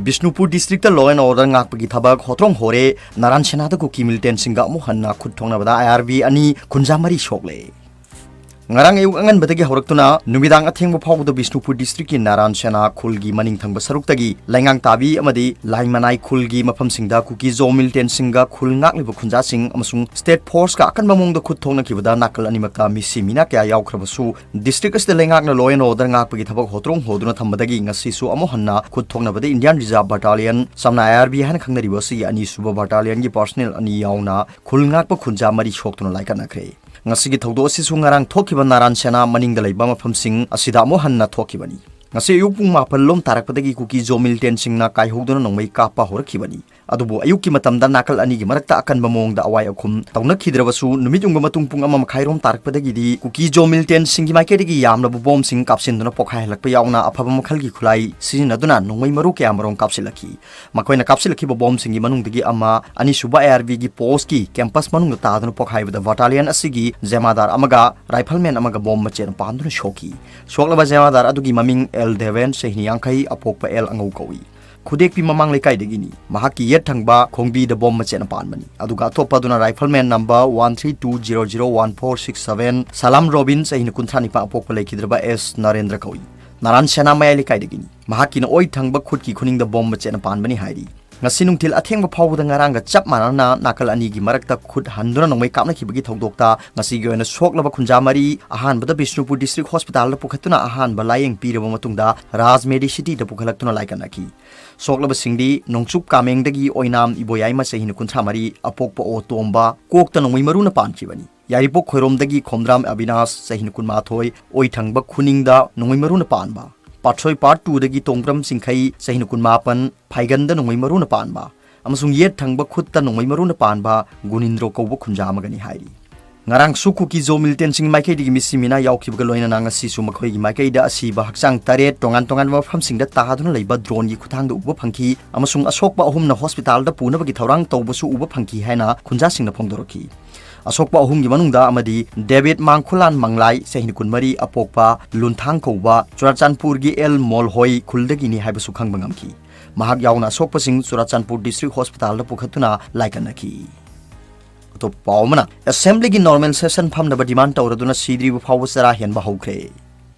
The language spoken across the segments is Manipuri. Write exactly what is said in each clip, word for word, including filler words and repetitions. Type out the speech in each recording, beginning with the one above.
ꯕꯤꯁꯅꯨꯄꯨꯔ district ꯇ law and order ꯉꯥꯛꯄꯒꯤ ꯊꯕꯛ ꯍꯣꯇ꯭ꯔꯣꯡ ꯍꯣꯔꯦ꯫ ꯅꯥꯔꯥꯟ ꯁꯦꯅꯥꯗ ꯀꯨꯀꯤ militant ꯁꯤꯡꯒ ꯑꯃꯨꯛ ꯍꯟꯅ ꯈꯨꯠ ꯊꯣꯛꯅꯕꯗ I R B ꯑꯅꯤ, ꯈꯨꯟꯖꯥ ꯃꯔꯤ ꯁꯣꯛꯂꯦ꯫ ꯉꯔꯥꯡ ꯑꯌꯨꯛ ꯑꯉꯟꯕꯗꯒꯤ ꯍꯧꯔꯛꯇꯨꯅ ꯅꯨꯃꯤꯗꯥꯡ ꯑꯊꯦꯡꯕ ꯐꯥꯎꯕꯗ ꯕꯤꯁꯅꯨꯄꯨꯔ district ꯀꯤ ꯅꯥꯔꯥꯟ ꯁꯦꯅꯥ ꯈꯨꯜꯒꯤ ꯃꯅꯤꯡ ꯊꯪꯕ ꯁꯔꯨꯛꯇꯒꯤ ꯂꯩꯉꯥꯡ ꯇꯥꯕꯤ ꯑꯃꯗꯤ ꯂꯥꯏꯃꯅꯥꯏ ꯈꯨꯜꯒꯤ ꯃꯐꯝꯁꯤꯡꯗ ꯀꯨꯀꯤ ꯖꯣ militant ꯁꯤꯡꯒ ꯈꯨꯜ ꯉꯥꯛꯂꯤꯕ ꯈꯨꯟꯖꯥꯁꯤꯡ ꯑꯃꯁꯨꯡ state force ꯀ ꯑꯀꯟꯕ ꯃꯑꯣꯡꯗ ꯈꯨꯠ ꯊꯣꯛꯅꯈꯤꯕꯗ ꯅꯥꯀꯜ ꯑꯅꯤꯃꯛꯇ ꯃꯤꯁꯤ ꯃꯤꯅꯥ ꯀꯌꯥ ꯌꯥꯎꯈ꯭ꯔꯕꯁꯨ, district ꯑꯁꯤꯗ ꯂꯩꯉꯥꯛꯅ law and order ꯉꯥꯛꯄꯒꯤ ꯊꯕꯛ ꯍꯣꯇ꯭ꯔꯣꯡ ꯍꯣꯗꯨꯅ ꯊꯝꯕꯗꯒꯤ ꯉꯁꯤꯁꯨ ꯑꯃꯨꯛ ꯍꯟꯅ ꯈꯨꯠ ꯊꯣꯛꯅꯕꯗ Indian Reserve Battalion, ꯆꯝꯅ I R B ꯍꯥꯏꯅ ꯈꯪꯅꯔꯤꯕ ꯑꯁꯤꯒꯤ ꯑꯅꯤꯁꯨꯕ battalion ꯒꯤ personnel ꯑꯅꯤ ꯌꯥꯎꯅ ꯈꯨꯜ ꯉꯥꯛꯄ ꯈꯨꯟꯖꯥ ꯃꯔꯤ ꯁꯣꯛꯇꯨꯅ ꯂꯥꯏꯀꯠꯅꯈ꯭ꯔꯦ꯫ ꯉꯁꯤꯒꯤ ꯊꯧꯗꯣꯛ ꯑꯁꯤꯁꯨ ꯉꯔꯥꯡ ꯊꯣꯛꯈꯤꯕ ꯅꯥꯔꯥꯟ ꯁꯦꯅꯥ ꯃꯅꯤꯡꯗ ꯂꯩꯕ ꯃꯐꯝꯁꯤꯡ ꯑꯁꯤꯗ ꯑꯃꯨꯛ ꯍꯟꯅ ꯊꯣꯛꯈꯤꯕꯅꯤ꯫ ꯉꯁꯤ ꯑꯌꯨꯛ ꯄꯨꯡ ꯃꯥꯄꯜ ꯂꯣꯝ ꯇꯥꯔꯛꯄꯗꯒꯤ ꯀꯨꯀꯤ ꯖꯣ militant ꯁꯤꯡꯅ ꯀꯥꯏꯍꯧꯗꯨꯅ ꯅꯣꯡꯃꯩ ꯀꯥꯞꯄ ꯍꯧꯔꯛꯈꯤꯕꯅꯤ꯫ ꯑꯗꯨꯕꯨ ꯑꯌꯨꯛꯀꯤ ꯃꯇꯝꯗ ꯅꯥꯀꯜ ꯑꯅꯤꯒꯤ ꯃꯔꯛꯇ ꯑꯀꯟꯕ ꯃꯑꯣꯡꯗ ꯑꯋꯥꯏ ꯑꯈꯨꯝ ꯇꯧꯅꯈꯤꯗ꯭ꯔꯕꯁꯨ, ꯅꯨꯃꯤꯠ ꯌꯨꯡꯕ ꯃꯇꯨꯡ ꯄꯨꯡ ꯑꯃ ꯃꯈꯥꯏ ꯔꯣꯝ ꯇꯥꯔꯛꯄꯗꯒꯤꯗꯤ ꯀꯨꯀꯤ ꯖꯣ militant ꯁꯤꯡꯒꯤ ꯃꯥꯏꯀꯩꯗꯒꯤ ꯌꯥꯝꯂꯕ ꯕꯣꯝꯁꯤꯡ ꯀꯥꯞꯁꯤꯟꯗꯨꯅ ꯄꯣꯈꯥꯏꯍꯜꯂꯛꯄ ꯌꯥꯎꯅ ꯑꯐꯕ ꯃꯈꯜꯒꯤ ꯈꯨꯠꯂꯥꯏ ꯁꯤꯖꯤꯟꯅꯗꯨꯅ ꯅꯣꯡꯃꯩ ꯃꯔꯨ ꯀꯌꯥ ꯃꯔꯨꯝ ꯀꯥꯞꯁꯤꯜꯂꯛꯈꯤ꯫ ꯃꯈꯣꯏꯅ ꯀꯥꯞꯁꯤꯜꯂꯛꯈꯤꯕ ꯕꯣꯝꯁꯤꯡꯒꯤ ꯃꯅꯨꯡꯗꯒꯤ ꯑꯃ ꯑꯅꯤꯁꯨꯕ I R B ꯒꯤ post ꯀꯤ campus ꯃꯅꯨꯡꯗ ꯇꯥꯗꯨꯅ ꯄꯣꯈꯥꯏꯕꯗ battalion ꯑꯁꯤꯒꯤ ꯖꯦꯃꯥꯗꯥꯔ ꯑꯃꯒ rifleman ꯑꯃꯒ ꯕꯣꯝ ꯃꯆꯦꯠ ꯑꯃ ꯄꯥꯟꯗꯨꯅ ꯁꯣꯛꯈꯤ꯫ ꯁꯣꯛꯂꯕ ꯖꯦꯃꯥꯗꯥꯔ ꯑꯗꯨꯒꯤ ꯃꯃꯤꯡ ꯑꯦꯜ ꯗꯦꯕꯦꯟ, ꯆꯍꯤ ꯌꯥꯡꯈꯩ, ꯑꯄꯣꯛꯄ ꯑꯦꯜ ꯑꯉꯧ ꯀꯧꯏ꯫ ꯈꯨꯗꯦꯛꯄꯤ ꯃꯃꯥꯡ ꯂꯩꯀꯥꯏꯗꯒꯤꯅꯤ꯫ ꯃꯍꯥꯛꯀꯤ ꯌꯦꯠ ꯊꯪꯕ ꯈꯣꯡꯕꯤꯗ ꯕꯣꯝ ꯃꯆꯦꯠ ꯑꯃ ꯄꯥꯟꯕꯅꯤ꯫ ꯑꯗꯨꯒ ꯑꯇꯣꯞꯄ ꯑꯗꯨꯅ rifleman number one three two zero zero one four six seven, ꯁꯂꯥꯝ ꯔꯣꯕꯤꯟ, ꯆꯍꯤ ꯀꯨꯟꯊ꯭ꯔꯥ ꯅꯤꯄꯥꯟ, ꯑꯄꯣꯛꯄ ꯂꯩꯈꯤꯗ꯭ꯔꯕ ꯑꯦꯁ ꯅꯔꯦꯟꯗ꯭ꯔ ꯀꯧꯏ꯫ ꯅꯥꯔꯥꯟ ꯁꯦꯅꯥ ꯃꯌꯥꯏ ꯂꯩꯀꯥꯏꯗꯒꯤꯅꯤ꯫ ꯃꯍꯥꯛꯀꯤꯅ ꯑꯣꯏ ꯊꯪꯕ ꯈꯨꯠꯀꯤ ꯈꯨꯅꯤꯡꯗ ꯕꯣꯝ ꯃꯆꯦꯠ ꯑꯃ ꯄꯥꯟꯕꯅꯤ ꯍꯥꯏꯔꯤ꯫ ꯉꯁꯤ ꯅꯨꯡꯊꯤꯜ ꯑꯊꯦꯡꯕ ꯐꯥꯎꯕꯗ ꯉꯔꯥꯡꯒ ꯆꯞ ꯃꯥꯟꯅꯅ ꯅꯥꯀꯜ ꯑꯅꯤꯒꯤ ꯃꯔꯛꯇ ꯈꯨꯠ ꯍꯟꯗꯨꯅ ꯅꯣꯡꯃꯩ ꯀꯥꯞꯅꯈꯤꯕꯒꯤ ꯊꯧꯗꯣꯛꯇ ꯉꯁꯤꯒꯤ ꯑꯣꯏꯅ ꯁꯣꯛꯂꯕ ꯈꯨꯟꯖꯥ ꯃꯔꯤ ꯑꯍꯥꯟꯕꯗ ꯕꯤꯁꯅꯨꯄꯨꯔ district hospital ꯗ ꯄꯨꯈꯠꯇꯨꯅ ꯑꯍꯥꯟꯕ ꯂꯥꯌꯦꯡ ꯄꯤꯔꯕ ꯃꯇꯨꯡꯗ ꯔꯥꯖ ꯃꯦꯗꯤꯁꯤꯇꯤꯗ ꯄꯨꯈꯠꯂꯛꯇꯨꯅ ꯂꯥꯏꯀꯠꯅꯈꯤ꯫ ꯁꯣꯛꯂꯕꯁꯤꯡꯗꯤ ꯅꯣꯡꯆꯨꯞ ꯀꯥꯃꯦꯡꯗꯒꯤ ꯑꯣꯏꯅꯥꯝ ꯏꯕꯣꯌꯥꯏꯃ, ꯆꯍꯤ ꯀꯨꯟꯊ꯭ꯔꯥ ꯃꯔꯤ, ꯑꯄꯣꯛꯄ ꯑꯣ ꯇꯣꯝꯕ, ꯀꯣꯛꯇ ꯅꯣꯡꯃꯩ ꯃꯔꯨꯅ ꯄꯥꯟꯈꯤꯕꯅꯤ꯫ ꯌꯥꯏꯔꯤꯄꯣꯛ ꯈꯣꯏꯔꯣꯝꯗꯒꯤ ꯈꯣꯝꯗ꯭ꯔꯥꯝ ꯑꯕꯤꯅꯥꯁ, ꯆꯍꯤ ꯀꯨꯟꯃꯥꯊꯣꯏ, ꯑꯣꯏ ꯊꯪꯕ ꯈꯨꯅꯤꯡꯗ ꯅꯣꯡꯃꯩ ꯃꯔꯨꯅ ꯄꯥꯟꯕ꯫ ꯄꯥꯠꯁꯣꯏ part two ꯗꯒꯤ ꯇꯣꯡꯕ꯭ꯔꯝ ꯆꯤꯡꯈꯩ, ꯆꯍꯤ ꯀꯨꯟꯃꯥꯄꯟ, ꯐꯥꯏꯒꯟꯗ ꯅꯣꯡꯃꯩ ꯃꯔꯨꯅ ꯄꯥꯟꯕ ꯑꯃꯁꯨꯡ ꯌꯦꯠ ꯊꯪꯕ ꯈꯨꯠꯇ ꯅꯣꯡꯃꯩ ꯃꯔꯨꯅ ꯄꯥꯟꯕ ꯒꯨꯅꯤꯟꯗ꯭ꯔꯣ ꯀꯧꯕ ꯈꯨꯟꯖꯥ ꯑꯃꯒꯅꯤ ꯍꯥꯏꯔꯤ꯫ ꯉꯔꯥꯡꯁꯨ ꯀꯨꯀꯤ ꯖꯣ militant ꯁꯤꯡ ꯃꯥꯏꯀꯩꯗꯒꯤ ꯃꯤꯁꯤ ꯃꯤꯅꯥ ꯌꯥꯎꯈꯤꯕꯒ ꯂꯣꯏꯅꯅ ꯉꯁꯤꯁꯨ ꯃꯈꯣꯏꯒꯤ ꯃꯥꯏꯀꯩꯗ ꯑꯁꯤꯕ ꯍꯛꯆꯥꯡ ꯇꯔꯦꯠ ꯇꯣꯉꯥꯟ ꯇꯣꯉꯥꯟꯕ ꯃꯐꯝꯁꯤꯡꯗ ꯇꯥꯗꯨꯅ ꯂꯩꯕ drone ꯒꯤ ꯈꯨꯠꯊꯥꯡꯗ ꯎꯕ ꯐꯪꯈꯤ ꯑꯃꯁꯨꯡ ꯑꯁꯣꯛꯄ ꯑꯍꯨꯝꯅ hospital ꯗ ꯄꯨꯅꯕꯒꯤ ꯊꯧꯔꯥꯡ ꯇꯧꯕꯁꯨ ꯎꯕ ꯐꯪꯈꯤ ꯍꯥꯏꯅ ꯈꯨꯟꯖꯥꯁꯤꯡꯅ ꯐꯣꯡꯗꯣꯔꯛꯈꯤ꯫ ꯑꯁꯣꯛꯄ ꯑꯍꯨꯝꯒꯤ ꯃꯅꯨꯡꯗ ꯑꯃꯗꯤ ꯗꯦꯕꯤꯠ ꯃꯥꯡꯈꯨꯂꯥꯟ ꯃꯪꯂꯥꯏ, ꯆꯍꯤ ꯀꯨꯟꯃꯔꯤ, ꯑꯄꯣꯛꯄ ꯂꯨꯟꯊꯥꯡ ꯀꯧꯕ ꯆꯨꯔꯥꯆꯥꯟꯄꯨꯔꯒꯤ ꯑꯦꯜ ꯃꯣꯜꯍꯣꯏ ꯈꯨꯜꯗꯒꯤꯅꯤ ꯍꯥꯏꯕꯁꯨ ꯈꯪꯕ ꯉꯝꯈꯤ꯫ ꯃꯍꯥꯛ ꯌꯥꯎꯅ ꯑꯁꯣꯛꯄꯁꯤꯡ ꯆꯨꯔꯥꯆꯥꯟꯄꯨꯔ ꯗꯤꯁꯇ꯭ꯔꯤꯛ ꯍꯣꯁꯄꯤꯇꯥꯜꯗ ꯄꯨꯈꯠꯇꯨꯅ ꯂꯥꯏꯀꯠꯅꯈꯤ꯫ ꯑꯇꯣꯞꯄ ꯄꯥꯎ ꯑꯃꯅ, ꯑꯦꯁꯦꯝꯕ꯭ꯂꯤꯒꯤ ꯅꯣꯔꯃꯦꯜ ꯁꯦꯁꯟ ꯐꯝꯅꯕ ꯗꯤꯃꯥꯟ ꯇꯧꯔꯗꯨꯅ ꯁꯤꯗ꯭ꯔꯤꯕ ꯐꯥꯎꯕ ꯆꯔꯥ ꯍꯦꯟꯕ ꯍꯧꯈ꯭ꯔꯦ꯫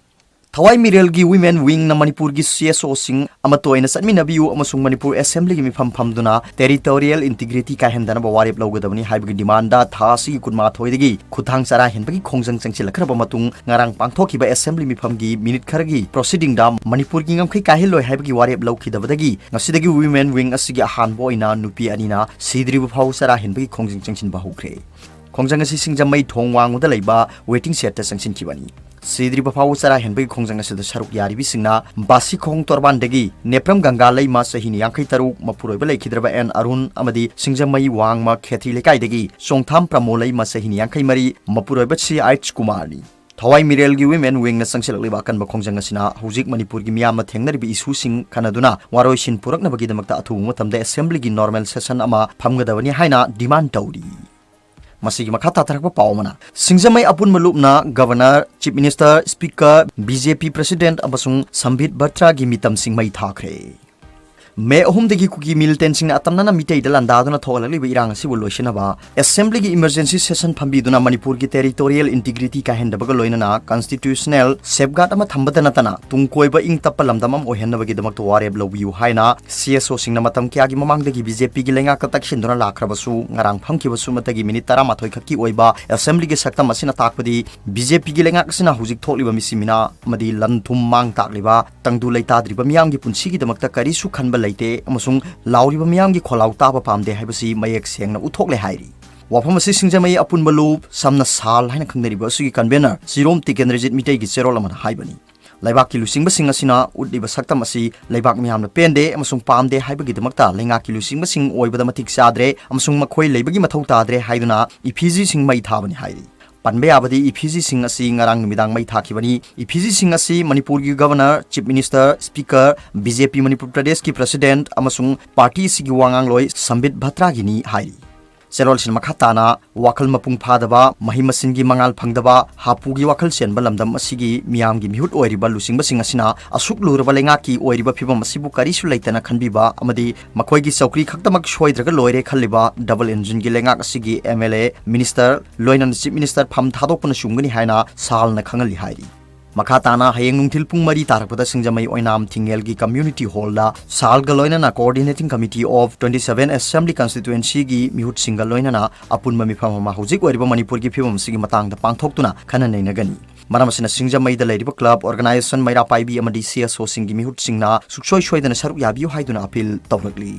ꯊꯋꯥꯏ ꯃꯤꯔꯦꯜꯒꯤ ꯋꯤꯃꯦꯟ ꯋꯤꯡꯅ ꯃꯅꯤꯄꯨꯔꯒꯤ ꯁꯤ ꯑꯦꯁ ꯑꯣꯁꯤꯡ ꯑꯃꯠꯇ ꯑꯣꯏꯅ ꯆꯠꯃꯤꯟꯅꯕꯤꯌꯨ ꯑꯃꯁꯨꯡ ꯃꯅꯤꯄꯨꯔ ꯑꯦꯁꯦꯝꯕ꯭ꯂꯤꯒꯤ ꯃꯤꯐꯝ ꯐꯝꯗꯨꯅ ꯇꯦꯔꯤꯇꯣꯔꯤꯌꯦꯜ ꯏꯟꯇꯤꯒ꯭ꯔꯤꯇꯤ ꯀꯥꯏꯍꯟꯗꯅꯕ ꯋꯥꯔꯦꯞ ꯂꯧꯒꯗꯕꯅꯤ ꯍꯥꯏꯕꯒꯤ ꯗꯤꯃꯥꯟꯗ ꯊꯥ ꯑꯁꯤꯒꯤ ꯀꯨꯟꯃꯥꯊꯣꯏꯗꯒꯤ ꯈꯨꯠꯊꯥꯡ ꯆꯔꯥ ꯍꯦꯟꯕꯒꯤ ꯈꯣꯡꯖꯪ ꯆꯪꯁꯤꯜꯂꯛꯈ꯭ꯔꯕ ꯃꯇꯨꯡ, ꯉꯔꯥꯡ ꯄꯥꯡꯊꯣꯛꯈꯤꯕ ꯑꯦꯁꯦꯝꯕ꯭ꯂꯤ ꯃꯤꯐꯝꯒꯤ ꯃꯤꯅꯤꯠ ꯈꯔꯒꯤ ꯄ꯭ꯔꯣꯁꯤꯗꯤꯡꯗ ꯃꯅꯤꯄꯨꯔꯒꯤ ꯉꯝꯈꯩ ꯀꯥꯏꯍꯜꯂꯣꯏ ꯍꯥꯏꯕꯒꯤ ꯋꯥꯔꯦꯞ ꯂꯧꯈꯤꯗꯕꯗꯒꯤ ꯉꯁꯤꯗꯒꯤ ꯋꯤꯃꯦꯟ ꯋꯤꯡ ꯑꯁꯤꯒꯤ ꯑꯍꯥꯟꯕ ꯑꯣꯏꯅ ꯅꯨꯄꯤ ꯑꯅꯤꯅ ꯁꯤꯗ꯭ꯔꯤꯕ ꯐꯥꯎ ꯆꯔꯥ ꯍꯦꯟꯕꯒꯤ ꯈꯣꯡꯖꯪ ꯆꯪꯁꯤꯟꯕ ꯍꯧꯈ꯭ꯔꯦ꯫ ꯈꯣꯡꯖꯪ ꯑꯁꯤ ꯁꯤꯡꯖꯃꯩ ꯊꯣꯡ ꯋꯥꯡꯃꯗ ꯂꯩꯕ ꯋꯦꯇꯤꯡ ꯁꯦꯗꯇ ꯆꯪꯁꯤꯟꯈꯤꯕꯅꯤ꯫ ꯁꯤꯗ꯭ꯔꯤꯕ ꯐꯥꯎꯕ ꯆꯔꯥ ꯍꯦꯟꯕꯒꯤ ꯈꯣꯡꯖꯪ ꯑꯁꯤꯗ ꯁꯔꯨꯛ ꯌꯥꯔꯤꯕꯁꯤꯡꯅ ꯕꯥꯁꯤꯈꯣꯡ ꯇꯣꯔꯕꯥꯟꯗꯒꯤ ꯅꯦꯄ꯭ꯔꯝ ꯒꯪꯒꯥ ꯂꯩꯃ ꯆꯍꯤ ꯌꯥꯡꯈꯩ ꯇꯔꯨꯛ, ꯃꯄꯨꯔꯣꯏꯕ ꯂꯩꯈꯤꯗ꯭ꯔꯕ ꯑꯦꯟ ꯑꯔꯨꯟ ꯑꯃꯗꯤ ꯁꯤꯡꯖꯃꯩ ꯋꯥꯡꯃ ꯈꯦꯇ꯭ꯔꯤ ꯂꯩꯀꯥꯏꯗꯒꯤ ꯆꯣꯡꯊꯥꯝ ꯄ꯭ꯔꯃꯣ ꯂꯩꯃ ꯆꯍꯤ ꯌꯥꯡꯈꯩ ꯃꯔꯤ, ꯃꯄꯨꯔꯣꯏꯕ ꯁꯤ ꯑꯩꯆ ꯀꯨꯃꯥꯔꯅꯤ꯫ ꯊꯋꯥꯏ ꯃꯤꯔꯦꯜꯒꯤ ꯋꯤꯃꯦꯟ ꯋꯤꯡꯅ ꯆꯪꯁꯤꯜꯂꯛꯂꯤꯕ ꯑꯀꯟꯕ ꯈꯣꯡꯖꯪ ꯑꯁꯤꯅ ꯍꯧꯖꯤꯛ ꯃꯅꯤꯄꯨꯔꯒꯤ ꯃꯤꯌꯥꯝꯅ ꯊꯦꯡꯅꯔꯤꯕ ꯏꯁꯨꯁꯤꯡ ꯈꯟꯅꯗꯨꯅ ꯋꯥꯔꯣꯏꯁꯤꯟ ꯄꯨꯔꯛꯅꯕꯒꯤꯗꯃꯛꯇ ꯑꯊꯨꯕ ꯃꯇꯝꯗ ꯑꯦꯁꯦꯝꯕ꯭ꯂꯤꯒꯤ ꯅꯣꯔꯃꯦꯜ ꯁꯦꯁꯟ ꯑꯃ ꯐꯝꯒꯗꯕꯅꯤ ꯍꯥꯏꯅ ꯗꯤꯃꯥꯟ ꯇꯧꯔꯤ꯫ ꯃꯁꯤꯒꯤ ꯃꯈꯥ ꯇꯥꯊꯔꯛꯄ ꯄꯥꯎ ꯑꯃꯅ, ꯁꯤꯡꯖꯃꯩ ꯑꯄꯨꯟꯕ ꯂꯨꯞꯅ governor, chief minister, speaker, B J P president ꯑꯃꯁꯨꯡ ꯁꯝꯕꯤꯠ ꯚꯠꯇ꯭ꯔꯥꯒꯤ ꯃꯤꯇꯝꯁꯤꯡ ꯃꯩ ꯊꯥꯈ꯭ꯔꯦ꯫ ꯃꯦ ꯑꯍꯨꯝꯗꯒꯤ ꯀꯨꯀꯤ ꯃꯤꯂꯤꯇꯦꯟꯠꯁꯤꯡꯅ ꯑꯇꯝꯅꯅ ꯃꯤꯇꯩꯗ ꯂꯥꯟꯗꯥꯗꯨꯅ ꯊꯣꯛꯍꯜꯂꯛꯂꯤꯕ ꯏꯔꯥꯡ ꯑꯁꯤꯕꯨ ꯂꯣꯏꯁꯤꯟꯅꯕ ꯑꯦꯁꯦꯝꯕ꯭ꯂꯤꯒꯤ ꯏꯃꯔꯖꯦꯟꯁꯤ ꯁꯦꯁꯟ ꯐꯝꯕꯤꯗꯨꯅ ꯃꯅꯤꯄꯨꯔꯒꯤ ꯇꯦꯔꯤꯇꯣꯔꯤꯌꯦꯜ ꯏꯟꯇꯤꯒ꯭ꯔꯤꯇꯤ ꯀꯥꯏꯍꯟꯗꯕꯒ ꯂꯣꯏꯅꯅ ꯀꯟꯁꯇꯤꯇ꯭ꯌꯨꯁꯅꯦꯜ ꯁꯦꯐꯒꯥꯔꯗ ꯑꯃ ꯊꯝꯕꯇ ꯅꯠꯇꯅ ꯇꯨꯡ ꯀꯣꯏꯕ ꯏꯪ ꯇꯞꯄ ꯂꯝꯗꯝ ꯑꯃ ꯑꯣꯏꯍꯟꯅꯕꯒꯤꯗꯃꯛꯇ ꯋꯥꯔꯦꯞ ꯂꯧꯕꯤꯌꯨ ꯍꯥꯏꯅ ꯁꯤ ꯑꯦꯁ ꯑꯣꯁꯤꯡꯅ ꯃꯇꯝ ꯀꯌꯥꯒꯤ ꯃꯃꯥꯡꯗꯒꯤ ꯕꯤ ꯖꯦ ꯄꯤꯒꯤ ꯂꯩꯉꯥꯛꯇ ꯇꯛꯁꯤꯟꯗꯨꯅ ꯂꯥꯛꯈ꯭ꯔꯕꯁꯨ, ꯉꯔꯥꯡ ꯐꯝꯈꯤꯕ ꯁꯨꯞꯅꯇꯒꯤ ꯃꯤꯅꯤꯠ ꯇꯔꯥꯃꯥꯊꯣꯏ ꯈꯛꯀꯤ ꯑꯣꯏꯕ ꯑꯦꯁꯦꯝꯕ꯭ꯂꯤꯒꯤ ꯁꯛꯇꯝ ꯑꯁꯤꯅ ꯇꯥꯛꯄꯗꯤ ꯕꯤ ꯖꯦ ꯄꯤꯒꯤ ꯂꯩꯉꯥꯛ ꯑꯁꯤꯅ ꯍꯧꯖꯤꯛ ꯊꯣꯛꯂꯤꯕ ꯃꯤꯁꯤꯃꯤꯅꯥ ꯑꯃꯗꯤ ꯂꯟ ꯊꯨꯝ ꯃꯥꯡ ꯇꯥꯛꯂꯤꯕ ꯇꯪꯗꯨ ꯂꯩꯇꯥꯗ꯭ꯔꯤꯕ ꯃꯤꯌꯥꯝꯒꯤ ꯄꯨꯟꯁꯤꯒꯤꯗꯃꯛꯇ ꯀꯔꯤꯁꯨ ꯈꯟꯕ ꯂꯩꯇꯦ ꯑꯃꯁꯨꯡ ꯂꯥꯎꯔꯤꯕ ꯃꯤꯌꯥꯝꯒꯤ ꯈꯣꯜꯂꯥꯎ ꯇꯥꯕ ꯄꯥꯝꯗꯦ ꯍꯥꯏꯕꯁꯤ ꯃꯌꯦꯛ ꯁꯦꯡꯅ ꯎꯠꯊꯣꯛꯂꯦ ꯍꯥꯏꯔꯤ꯫ ꯋꯥꯐꯝ ꯑꯁꯤ ꯁꯤꯡꯖꯃꯩ ꯑꯄꯨꯟꯕ ꯂꯨꯞ, ꯁꯝꯅ ꯁꯥꯜ ꯍꯥꯏꯅ ꯈꯪꯅꯔꯤꯕ ꯑꯁꯤꯒꯤ ꯀꯟꯚꯦꯅꯔ ꯆꯤꯔꯣꯝ ꯇꯤꯀꯦꯟꯗ꯭ꯔꯖꯤꯠ ꯃꯤꯇꯩꯒꯤ ꯆꯦꯔꯣꯜ ꯑꯃꯅ ꯍꯥꯏꯕꯅꯤ꯫ ꯂꯩꯕꯥꯛꯀꯤ ꯂꯨꯆꯤꯡꯕꯁꯤꯡ ꯑꯁꯤꯅ ꯎꯠꯂꯤꯕ ꯁꯛꯇꯝ ꯑꯁꯤ ꯂꯩꯕꯥꯛ ꯃꯤꯌꯥꯝꯅ ꯄꯦꯟꯗꯦ ꯑꯃꯁꯨꯡ ꯄꯥꯝꯗꯦ ꯍꯥꯏꯕꯒꯤꯗꯃꯛꯇ ꯂꯩꯉꯥꯛꯀꯤ ꯂꯨꯆꯤꯡꯕꯁꯤꯡ ꯑꯣꯏꯕꯗ ꯃꯇꯤꯛ ꯆꯥꯗ꯭ꯔꯦ ꯑꯃꯁꯨꯡ ꯃꯈꯣꯏ ꯂꯩꯕꯒꯤ ꯃꯊꯧ ꯇꯥꯗ꯭ꯔꯦ ꯍꯥꯏꯗꯨꯅ ꯏꯐꯤꯖꯤꯁꯤꯡ ꯃꯩ ꯊꯥꯕꯅꯤ ꯍꯥꯏꯔꯤ꯫ ꯄꯟꯕ ꯌꯥꯕꯗꯤ ꯏꯐꯤꯖꯤꯁꯤꯡ ꯑꯁꯤ ꯉꯔꯥꯡ ꯅꯨꯃꯤꯗꯥꯡ ꯃꯩ ꯊꯥꯈꯤꯕꯅꯤ꯫ ꯏꯐꯤꯖꯤꯁꯤꯡ ꯑꯁꯤ ꯃꯅꯤꯄꯨꯔꯒꯤ governor, chief minister, speaker, B J P Manipur ꯄ꯭ꯔꯗꯦꯁꯀꯤ ꯄ꯭ꯔꯁꯤꯗꯦꯟꯠ ꯑꯃꯁꯨꯡ ꯄꯥꯔꯇꯤ ꯑꯁꯤꯒꯤ ꯋꯥꯉꯥꯡꯂꯣꯏ ꯁꯝꯕꯤꯠ ꯚꯠꯇ꯭ꯔꯥꯒꯤꯅꯤ ꯍꯥꯏꯔꯤ꯫ ꯆꯦꯔꯣꯜꯁꯤꯅ ꯃꯈꯥ ꯇꯥꯅ ꯋꯥꯈꯜ ꯃꯄꯨꯡ ꯐꯥꯗꯕ, ꯃꯍꯩ ꯃꯁꯤꯡꯒꯤ ꯃꯉꯥꯜ ꯐꯪꯗꯕ, ꯍꯥꯄꯨꯒꯤ ꯋꯥꯈꯜ ꯆꯦꯟꯕ ꯂꯝꯗꯝ ꯑꯁꯤꯒꯤ ꯃꯤꯌꯥꯝꯒꯤ ꯃꯤꯍꯨꯠ ꯑꯣꯏꯔꯤꯕ ꯂꯨꯆꯤꯡꯕꯁꯤꯡ ꯑꯁꯤꯅ ꯑꯁꯨꯛ ꯂꯨꯔꯕ ꯂꯩꯉꯥꯛꯀꯤ ꯑꯣꯏꯔꯤꯕ ꯐꯤꯕꯝ ꯑꯁꯤꯕꯨ ꯀꯔꯤꯁꯨ ꯂꯩꯇꯅ ꯈꯟꯕꯤꯕ ꯑꯃꯗꯤ ꯃꯈꯣꯏꯒꯤ ꯆꯧꯀ꯭ꯔꯤ ꯈꯛꯇꯃꯛ ꯁꯣꯏꯗ꯭ꯔꯒ ꯂꯣꯏꯔꯦ ꯈꯜꯂꯤꯕ double engine ꯒꯤ ꯂꯩꯉꯥꯛ ꯑꯁꯤꯒꯤ M L A, minister, ꯂꯣꯏꯅꯅ chief minister ꯐꯝ ꯊꯥꯗꯣꯛꯄꯅ ꯆꯨꯝꯒꯅꯤ ꯍꯥꯏꯅ ꯁꯥꯜꯅ ꯈꯪꯍꯜꯂꯤ ꯍꯥꯏꯔꯤ꯫ ꯃꯈꯥ ꯇꯥꯅ ꯍꯌꯦꯡ ꯅꯨꯡꯊꯤꯜ ꯄꯨꯡ ꯃꯔꯤ ꯇꯥꯔꯛꯄꯗ ꯁꯤꯡꯖꯃꯩ ꯑꯣꯏꯅꯥꯝ ꯊꯤꯡꯉꯦꯜꯒꯤ community hall ꯗ ꯁꯥꯜꯒ ꯂꯣꯏꯅꯅ coordinating committee of twenty seven assembly constituency ꯒꯤ ꯃꯤꯍꯨꯠꯁꯤꯡꯒ ꯂꯣꯏꯅꯅ ꯑꯄꯨꯟꯕ ꯃꯤꯐꯝ ꯑꯃ ꯍꯧꯖꯤꯛ ꯑꯣꯏꯔꯤꯕ ꯃꯅꯤꯄꯨꯔꯒꯤ ꯐꯤꯕꯝ ꯑꯁꯤꯒꯤ ꯃꯇꯥꯡꯗ ꯄꯥꯡꯊꯣꯛꯇꯨꯅ ꯈꯟꯅ ꯅꯩꯅꯒꯅꯤ꯫ ꯃꯔꯝ ꯑꯁꯤꯅ ꯁꯤꯡꯖꯃꯩꯗ ꯂꯩꯔꯤꯕ club, organisation, ꯃꯩꯔꯥ ꯄꯥꯏꯕꯤ ꯑꯃꯗꯤ C S O ꯁꯤꯡꯒꯤ ꯃꯤꯍꯨꯠꯁꯤꯡꯅ ꯁꯨꯡꯁꯣꯏ ꯁꯣꯏꯗꯅ ꯁꯔꯨꯛ ꯌꯥꯕꯤꯌꯨ ꯍꯥꯏꯗꯨꯅ appeal ꯇꯧꯔꯛꯂꯤ꯫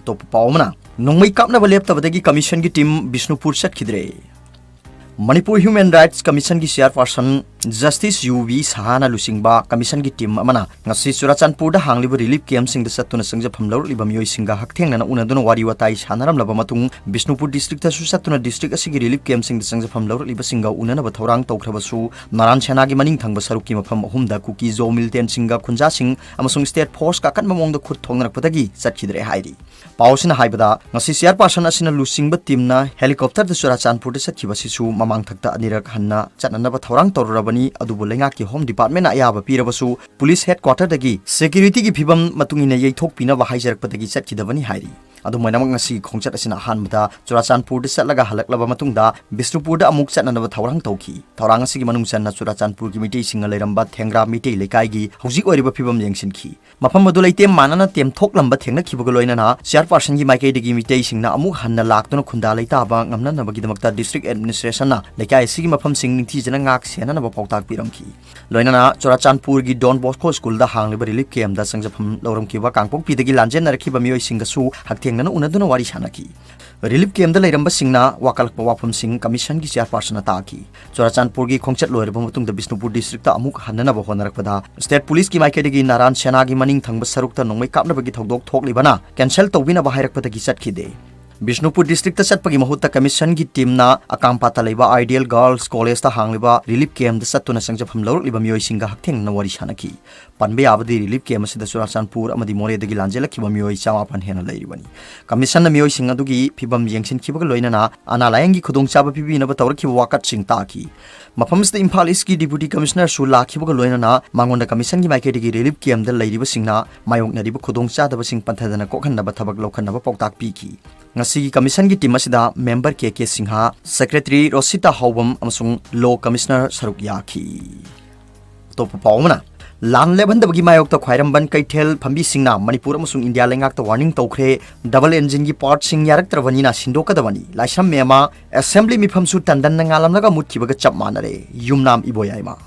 ꯑꯇꯣꯞꯄ ꯄꯥꯎ ꯑꯃꯅ, ꯅꯣꯡꯃꯩ ꯀꯥꯞꯅꯕ ꯂꯦꯞꯇꯕꯗꯒꯤ commission ꯒꯤ team Bishnupur ꯆꯠꯈꯤꯗ꯭ꯔꯦ꯫ Manipur Human Rights Commission ꯒꯤ chairperson Justice U V ꯁꯍꯥꯅ ꯂꯨꯆꯤꯡꯕ commission ꯒꯤ team ꯑꯃꯅ ꯉꯁꯤ ꯆꯨꯔꯥꯆꯥꯟꯄꯨꯔꯗ ꯍꯥꯡꯂꯤꯕ relief camp ꯁꯤꯡꯗ ꯆꯠꯇꯨꯅ ꯆꯪꯖꯐꯝ ꯂꯧꯔꯛꯂꯤꯕ ꯃꯤꯑꯣꯏꯁꯤꯡꯒ ꯍꯛꯊꯦꯡꯅꯅ ꯎꯅꯗꯨꯅ ꯋꯥꯔꯤ ꯋꯥꯇꯥꯏ ꯁꯥꯟꯅꯔꯝꯂꯕ ꯃꯇꯨꯡ, ꯕꯤꯁꯅꯨꯄꯨꯔ district ꯇꯁꯨ ꯆꯠꯇꯨꯅ district ꯑꯁꯤꯒꯤ relief camp ꯁꯤꯡꯗ ꯆꯪꯖꯐꯝ ꯂꯧꯔꯛꯂꯤꯕꯁꯤꯡꯒ ꯎꯅꯅꯕ ꯊꯧꯔꯥꯡ ꯇꯧꯈ꯭ꯔꯕꯁꯨ, ꯅꯥꯔꯥꯟ ꯁꯦꯅꯥꯒꯤ ꯃꯅꯤꯡ ꯊꯪꯕ ꯁꯔꯨꯛꯀꯤ ꯃꯐꯝ ꯑꯍꯨꯝꯗ ꯀꯨꯀꯤ ꯖꯣ militant ꯁꯤꯡꯒ ꯈꯨꯟꯖꯥꯁꯤꯡ ꯑꯃꯁꯨꯡ state force ꯀ ꯑꯀꯟꯕ ꯃꯑꯣꯡꯗ ꯈꯨꯠ ꯊꯣꯛꯅꯔꯛꯄꯗꯒꯤ ꯆꯠꯈꯤꯗ꯭ꯔꯦ ꯍꯥꯏꯔꯤ꯫ ꯄꯥꯎ ꯑꯁꯤꯅ ꯍꯥꯏꯕꯗ, ꯉꯁꯤ chairperson ꯑꯁꯤꯅ ꯂꯨꯆꯤꯡꯕ team ꯅ helicopter ꯗ ꯆꯨꯔꯥꯆꯥꯟꯄꯨꯔꯗ ꯆꯠꯈꯤꯕ ꯑꯁꯤꯁꯨ ꯃꯃꯥꯡ ꯊꯛꯇ ꯑꯅꯤꯔꯛ ꯍꯟꯅ ꯆꯠꯅꯅꯕ ꯊꯧꯔꯥꯡ ꯇꯧꯔꯨꯔꯕꯅꯤ, ꯑꯗꯨꯕꯨ ꯂꯩꯉꯥꯛꯀꯤ home department ꯅ ꯑꯌꯥꯕ ꯄꯤꯔꯕꯁꯨ, police headquarter ꯗꯒꯤ security ꯒꯤ ꯐꯤꯕꯝ ꯃꯇꯨꯡ ꯏꯟꯅ ꯌꯩꯊꯣꯛꯄꯤꯅꯕ ꯍꯥꯏꯖꯔꯛꯄꯗꯒꯤ ꯆꯠꯈꯤꯗꯕꯅꯤ ꯍꯥꯏꯔꯤ꯫ ꯑꯗꯨꯝ ꯑꯣꯏꯅꯃꯛ, ꯉꯁꯤꯒꯤ ꯈꯣꯡꯆꯠ ꯑꯁꯤꯅ ꯑꯍꯥꯟꯕꯗ ꯆꯨꯔꯥꯆꯥꯟꯄꯨꯔꯗ ꯆꯠꯂꯒ ꯍꯜꯂꯛꯂꯕ ꯃꯇꯨꯡꯗ ꯕꯤꯁꯅꯨꯄꯨꯔꯗ ꯑꯃꯨꯛ ꯆꯠꯅꯅꯕ ꯊꯧꯔꯥꯡ ꯇꯧꯈꯤ꯫ ꯊꯧꯔꯥꯡ ꯑꯁꯤꯒꯤ ꯃꯅꯨꯡ ꯆꯟꯅ ꯆꯨꯔꯥꯆꯥꯟꯄꯨꯔꯒꯤ ꯃꯤꯇꯩꯁꯤꯡꯅ ꯂꯩꯔꯝꯕ ꯊꯦꯡꯒ꯭ꯔꯥ ꯃꯤꯇꯩ ꯂꯩꯀꯥꯏꯒꯤ ꯍꯧꯖꯤꯛ ꯑꯣꯏꯔꯤꯕ ꯐꯤꯕꯝ ꯌꯦꯡꯁꯤꯟꯈꯤ꯫ ꯃꯐꯝ ꯑꯗꯨ ꯂꯩꯇꯦꯝ ꯃꯥꯟꯅꯅ ꯇꯦꯝꯊꯣꯛꯂꯝꯕ ꯊꯦꯡꯅꯈꯤꯕꯒ ꯂꯣꯏꯅꯅ chairperson ꯒꯤ ꯃꯥꯏꯀꯩꯗꯒꯤ ꯃꯤꯇꯩꯁꯤꯡꯅ ꯑꯃꯨꯛ ꯍꯟꯅ ꯂꯥꯛꯇꯨꯅ ꯈꯨꯟꯗꯥ ꯂꯩꯇꯥꯕ ꯉꯝꯅꯅꯕꯒꯤꯗꯃꯛꯇ district administration ꯅ ꯂꯩꯀꯥꯏ ꯑꯁꯤꯒꯤ ꯃꯐꯝꯁꯤꯡ ꯅꯤꯡꯊꯤꯖꯅ ꯉꯥꯛ ꯁꯦꯟꯅꯅꯕ ꯄꯥꯎꯇꯥꯛ ꯄꯤꯔꯝꯈꯤ꯫ ꯂꯣꯏꯅꯅ ꯆꯨꯔꯥꯆꯥꯟꯄꯨꯔꯒꯤ Don Bosco school ꯗ ꯍꯥꯡꯂꯤꯕ relief camp ꯗ ꯆꯪꯖꯐꯝ ꯂꯧꯔꯝꯈꯤꯕ ꯀꯥꯡꯄꯣꯛꯄꯤꯗꯒꯤ ꯂꯥꯟꯖꯦꯟꯅꯔꯛꯈꯤꯕ ꯃꯤꯑꯣꯏꯁꯤꯡꯒꯁꯨ ꯍꯛꯊꯦꯡꯅꯅ ꯎꯅꯗꯨꯅ ꯋꯥꯔꯤ ꯁꯥꯟꯅꯈꯤ꯫ Relief camp ꯗ ꯂꯩꯔꯝꯕꯁꯤꯡꯅ ꯋꯥꯀꯠꯂꯛꯄ ꯋꯥꯐꯝꯁꯤꯡ commission ꯒꯤ chairperson ꯅ ꯇꯥꯈꯤ꯫ ꯆꯨꯔꯥꯆꯥꯟꯄꯨꯔꯒꯤ ꯈꯣꯡꯆꯠ ꯂꯣꯏꯔꯕ ꯃꯇꯨꯡꯗ ꯕꯤꯁꯅꯨꯄꯨꯔ district ꯇ ꯑꯃꯨꯛ ꯍꯟꯅꯅꯕ ꯍꯣꯠꯅꯔꯛꯄꯗ, state police ꯀꯤ ꯃꯥꯏꯀꯩꯗꯒꯤ ꯅꯥꯔꯥꯟ ꯁꯦꯅꯥꯒꯤ ꯃꯅꯤꯡ ꯊꯪꯕ ꯁꯔꯨꯛꯇ ꯅꯣꯡꯃꯩ ꯀꯥꯞꯅꯕꯒꯤ ꯊꯧꯗꯣꯛ ꯊꯣꯛꯂꯤꯕꯅ cancel ꯇꯧꯕꯤꯅꯕ ꯍꯥꯏꯔꯛꯄꯗꯒꯤ ꯆꯠꯈꯤꯗꯦ꯫ ꯕꯤꯁꯅꯨꯄꯨꯔ ꯗꯤꯁꯇ꯭ꯔꯤꯛꯇ ꯆꯠꯄꯒꯤ ꯃꯍꯨꯠꯇ ꯀꯃꯤꯁꯟꯒꯤ ꯇꯤꯝꯅ ꯑꯀꯥꯝꯄꯥꯠꯇ ꯂꯩꯕ ꯑꯥꯏꯗꯤꯌꯦꯜ ꯒꯔꯜꯁ ꯀꯣꯂꯦꯖꯇ ꯍꯥꯡꯂꯤꯕ ꯔꯤꯂꯤꯐ ꯀꯦꯝꯞꯇ ꯆꯠꯇꯨꯅ ꯆꯪꯖꯐꯝ ꯂꯧꯔꯛꯂꯤꯕ ꯃꯤꯑꯣꯏꯁꯤꯡꯒ ꯍꯛꯊꯦꯡꯅꯅ ꯋꯥꯔꯤ ꯁꯥꯅꯈꯤ꯫ ꯄꯟꯕ ꯌꯥꯕꯗꯤ ꯔꯤꯂꯤꯐ ꯀꯦꯝꯞ ꯑꯁꯤꯗ ꯆꯨꯔꯥꯆꯥꯟꯄꯨꯔ ꯑꯃꯗꯤ ꯃꯣꯔꯦꯗꯒꯤ ꯂꯥꯟꯖꯦꯜꯂꯛꯈꯤꯕ ꯃꯤꯑꯣꯏ ꯆꯃꯥꯄꯟ ꯍꯦꯟꯅ ꯂꯩꯔꯤꯕꯅꯤ꯫ ꯀꯃꯤꯁꯟꯅ ꯃꯤꯑꯣꯏꯁꯤꯡ ꯑꯗꯨꯒꯤ ꯐꯤꯕꯝ ꯌꯦꯡꯁꯤꯟꯈꯤꯕꯒ ꯂꯣꯏꯅꯅ ꯑꯅꯥ ꯂꯥꯌꯦꯡꯒꯤ ꯈꯨꯗꯣꯡꯆꯥꯕ ꯄꯤꯕꯤꯅꯕ ꯇꯧꯔꯛꯈꯤꯕ ꯋꯥꯀꯠꯁꯤꯡ ꯇꯥꯈꯤ꯫ ꯃꯐꯝ ꯑꯁꯤꯗ ꯏꯝꯐꯥꯜ ꯏꯁꯀꯤ ꯗꯤꯄꯨꯇꯤ ꯀꯃꯤꯁꯅꯔꯁꯨ ꯂꯥꯛꯈꯤꯕꯒ ꯂꯣꯏꯅꯅ ꯃꯉꯣꯟꯗ ꯀꯃꯤꯁꯟꯒꯤ ꯃꯥꯏꯀꯩꯗꯒꯤ ꯔꯤꯂꯤꯐ ꯀꯦꯝꯞꯇ ꯂꯩꯔꯤꯕꯁꯤꯡꯅ ꯃꯥꯌꯣꯛꯅꯔꯤꯕ ꯈꯨꯗꯣꯡꯆꯥꯗꯕꯁꯤꯡ ꯄꯟꯊꯗꯅ ꯀꯣꯛꯍꯟꯅꯕ ꯊꯕꯛ ꯂꯧꯈꯠꯅꯕ ꯄꯥꯎꯇꯥꯛ ꯄꯤꯈꯤ꯫ ꯉꯁꯤꯒꯤ ꯀꯃꯤꯁꯟꯒꯤ ꯇꯤꯝ ꯑꯁꯤꯗ ꯃꯦꯝꯕꯔ ꯀꯦ ꯀꯦ ꯁꯤꯡꯍ, ꯁꯦꯀ꯭ꯔꯦꯇꯔꯤ ꯔꯣꯁꯤꯇꯥ ꯍꯥꯎꯕꯝ ꯑꯃꯁꯨꯡ ꯂꯣ ꯀꯃꯤꯁꯅꯔ ꯁꯔꯨꯛ ꯌꯥꯈꯤ꯫ ꯑꯇꯣꯞꯄ ꯄꯥꯎ ꯑꯃꯅ, ꯂꯥꯟ ꯂꯦꯞꯍꯟꯗꯕꯒꯤ ꯃꯥꯌꯣꯛꯇ ꯈ꯭ꯋꯥꯏꯔꯝꯕꯟ ꯀꯩꯊꯦꯜ ꯐꯝꯕꯤꯁꯤꯡꯅ ꯃꯅꯤꯄꯨꯔ ꯑꯃꯁꯨꯡ ꯏꯟꯗꯤꯌꯥ ꯂꯩꯉꯥꯛꯇ ꯋꯥꯔꯅꯤꯡ ꯇꯧꯈ꯭ꯔꯦ꯫ ꯗꯕꯜ ꯏꯟꯖꯤꯟꯒꯤ ꯄꯥꯔꯠꯁꯤꯡ ꯌꯥꯔꯛꯇ꯭ꯔꯕꯅꯤꯅ ꯁꯤꯟꯗꯣꯛꯀꯗꯕꯅꯤ꯫ ꯂꯥꯏꯁ꯭ꯔꯝ ꯃꯦꯝꯃ, ꯑꯦꯁꯦꯝꯕ꯭ꯂꯤ ꯃꯤꯐꯝꯁꯨ ꯇꯟꯗꯟꯅ ꯉꯥꯜꯂꯝꯂꯒ ꯃꯨꯠꯈꯤꯕꯒ ꯆꯞ ꯃꯥꯟꯅꯔꯦ꯫ ꯌꯨꯝꯅꯥꯝ ꯏꯕꯣꯌꯥꯏꯃ꯫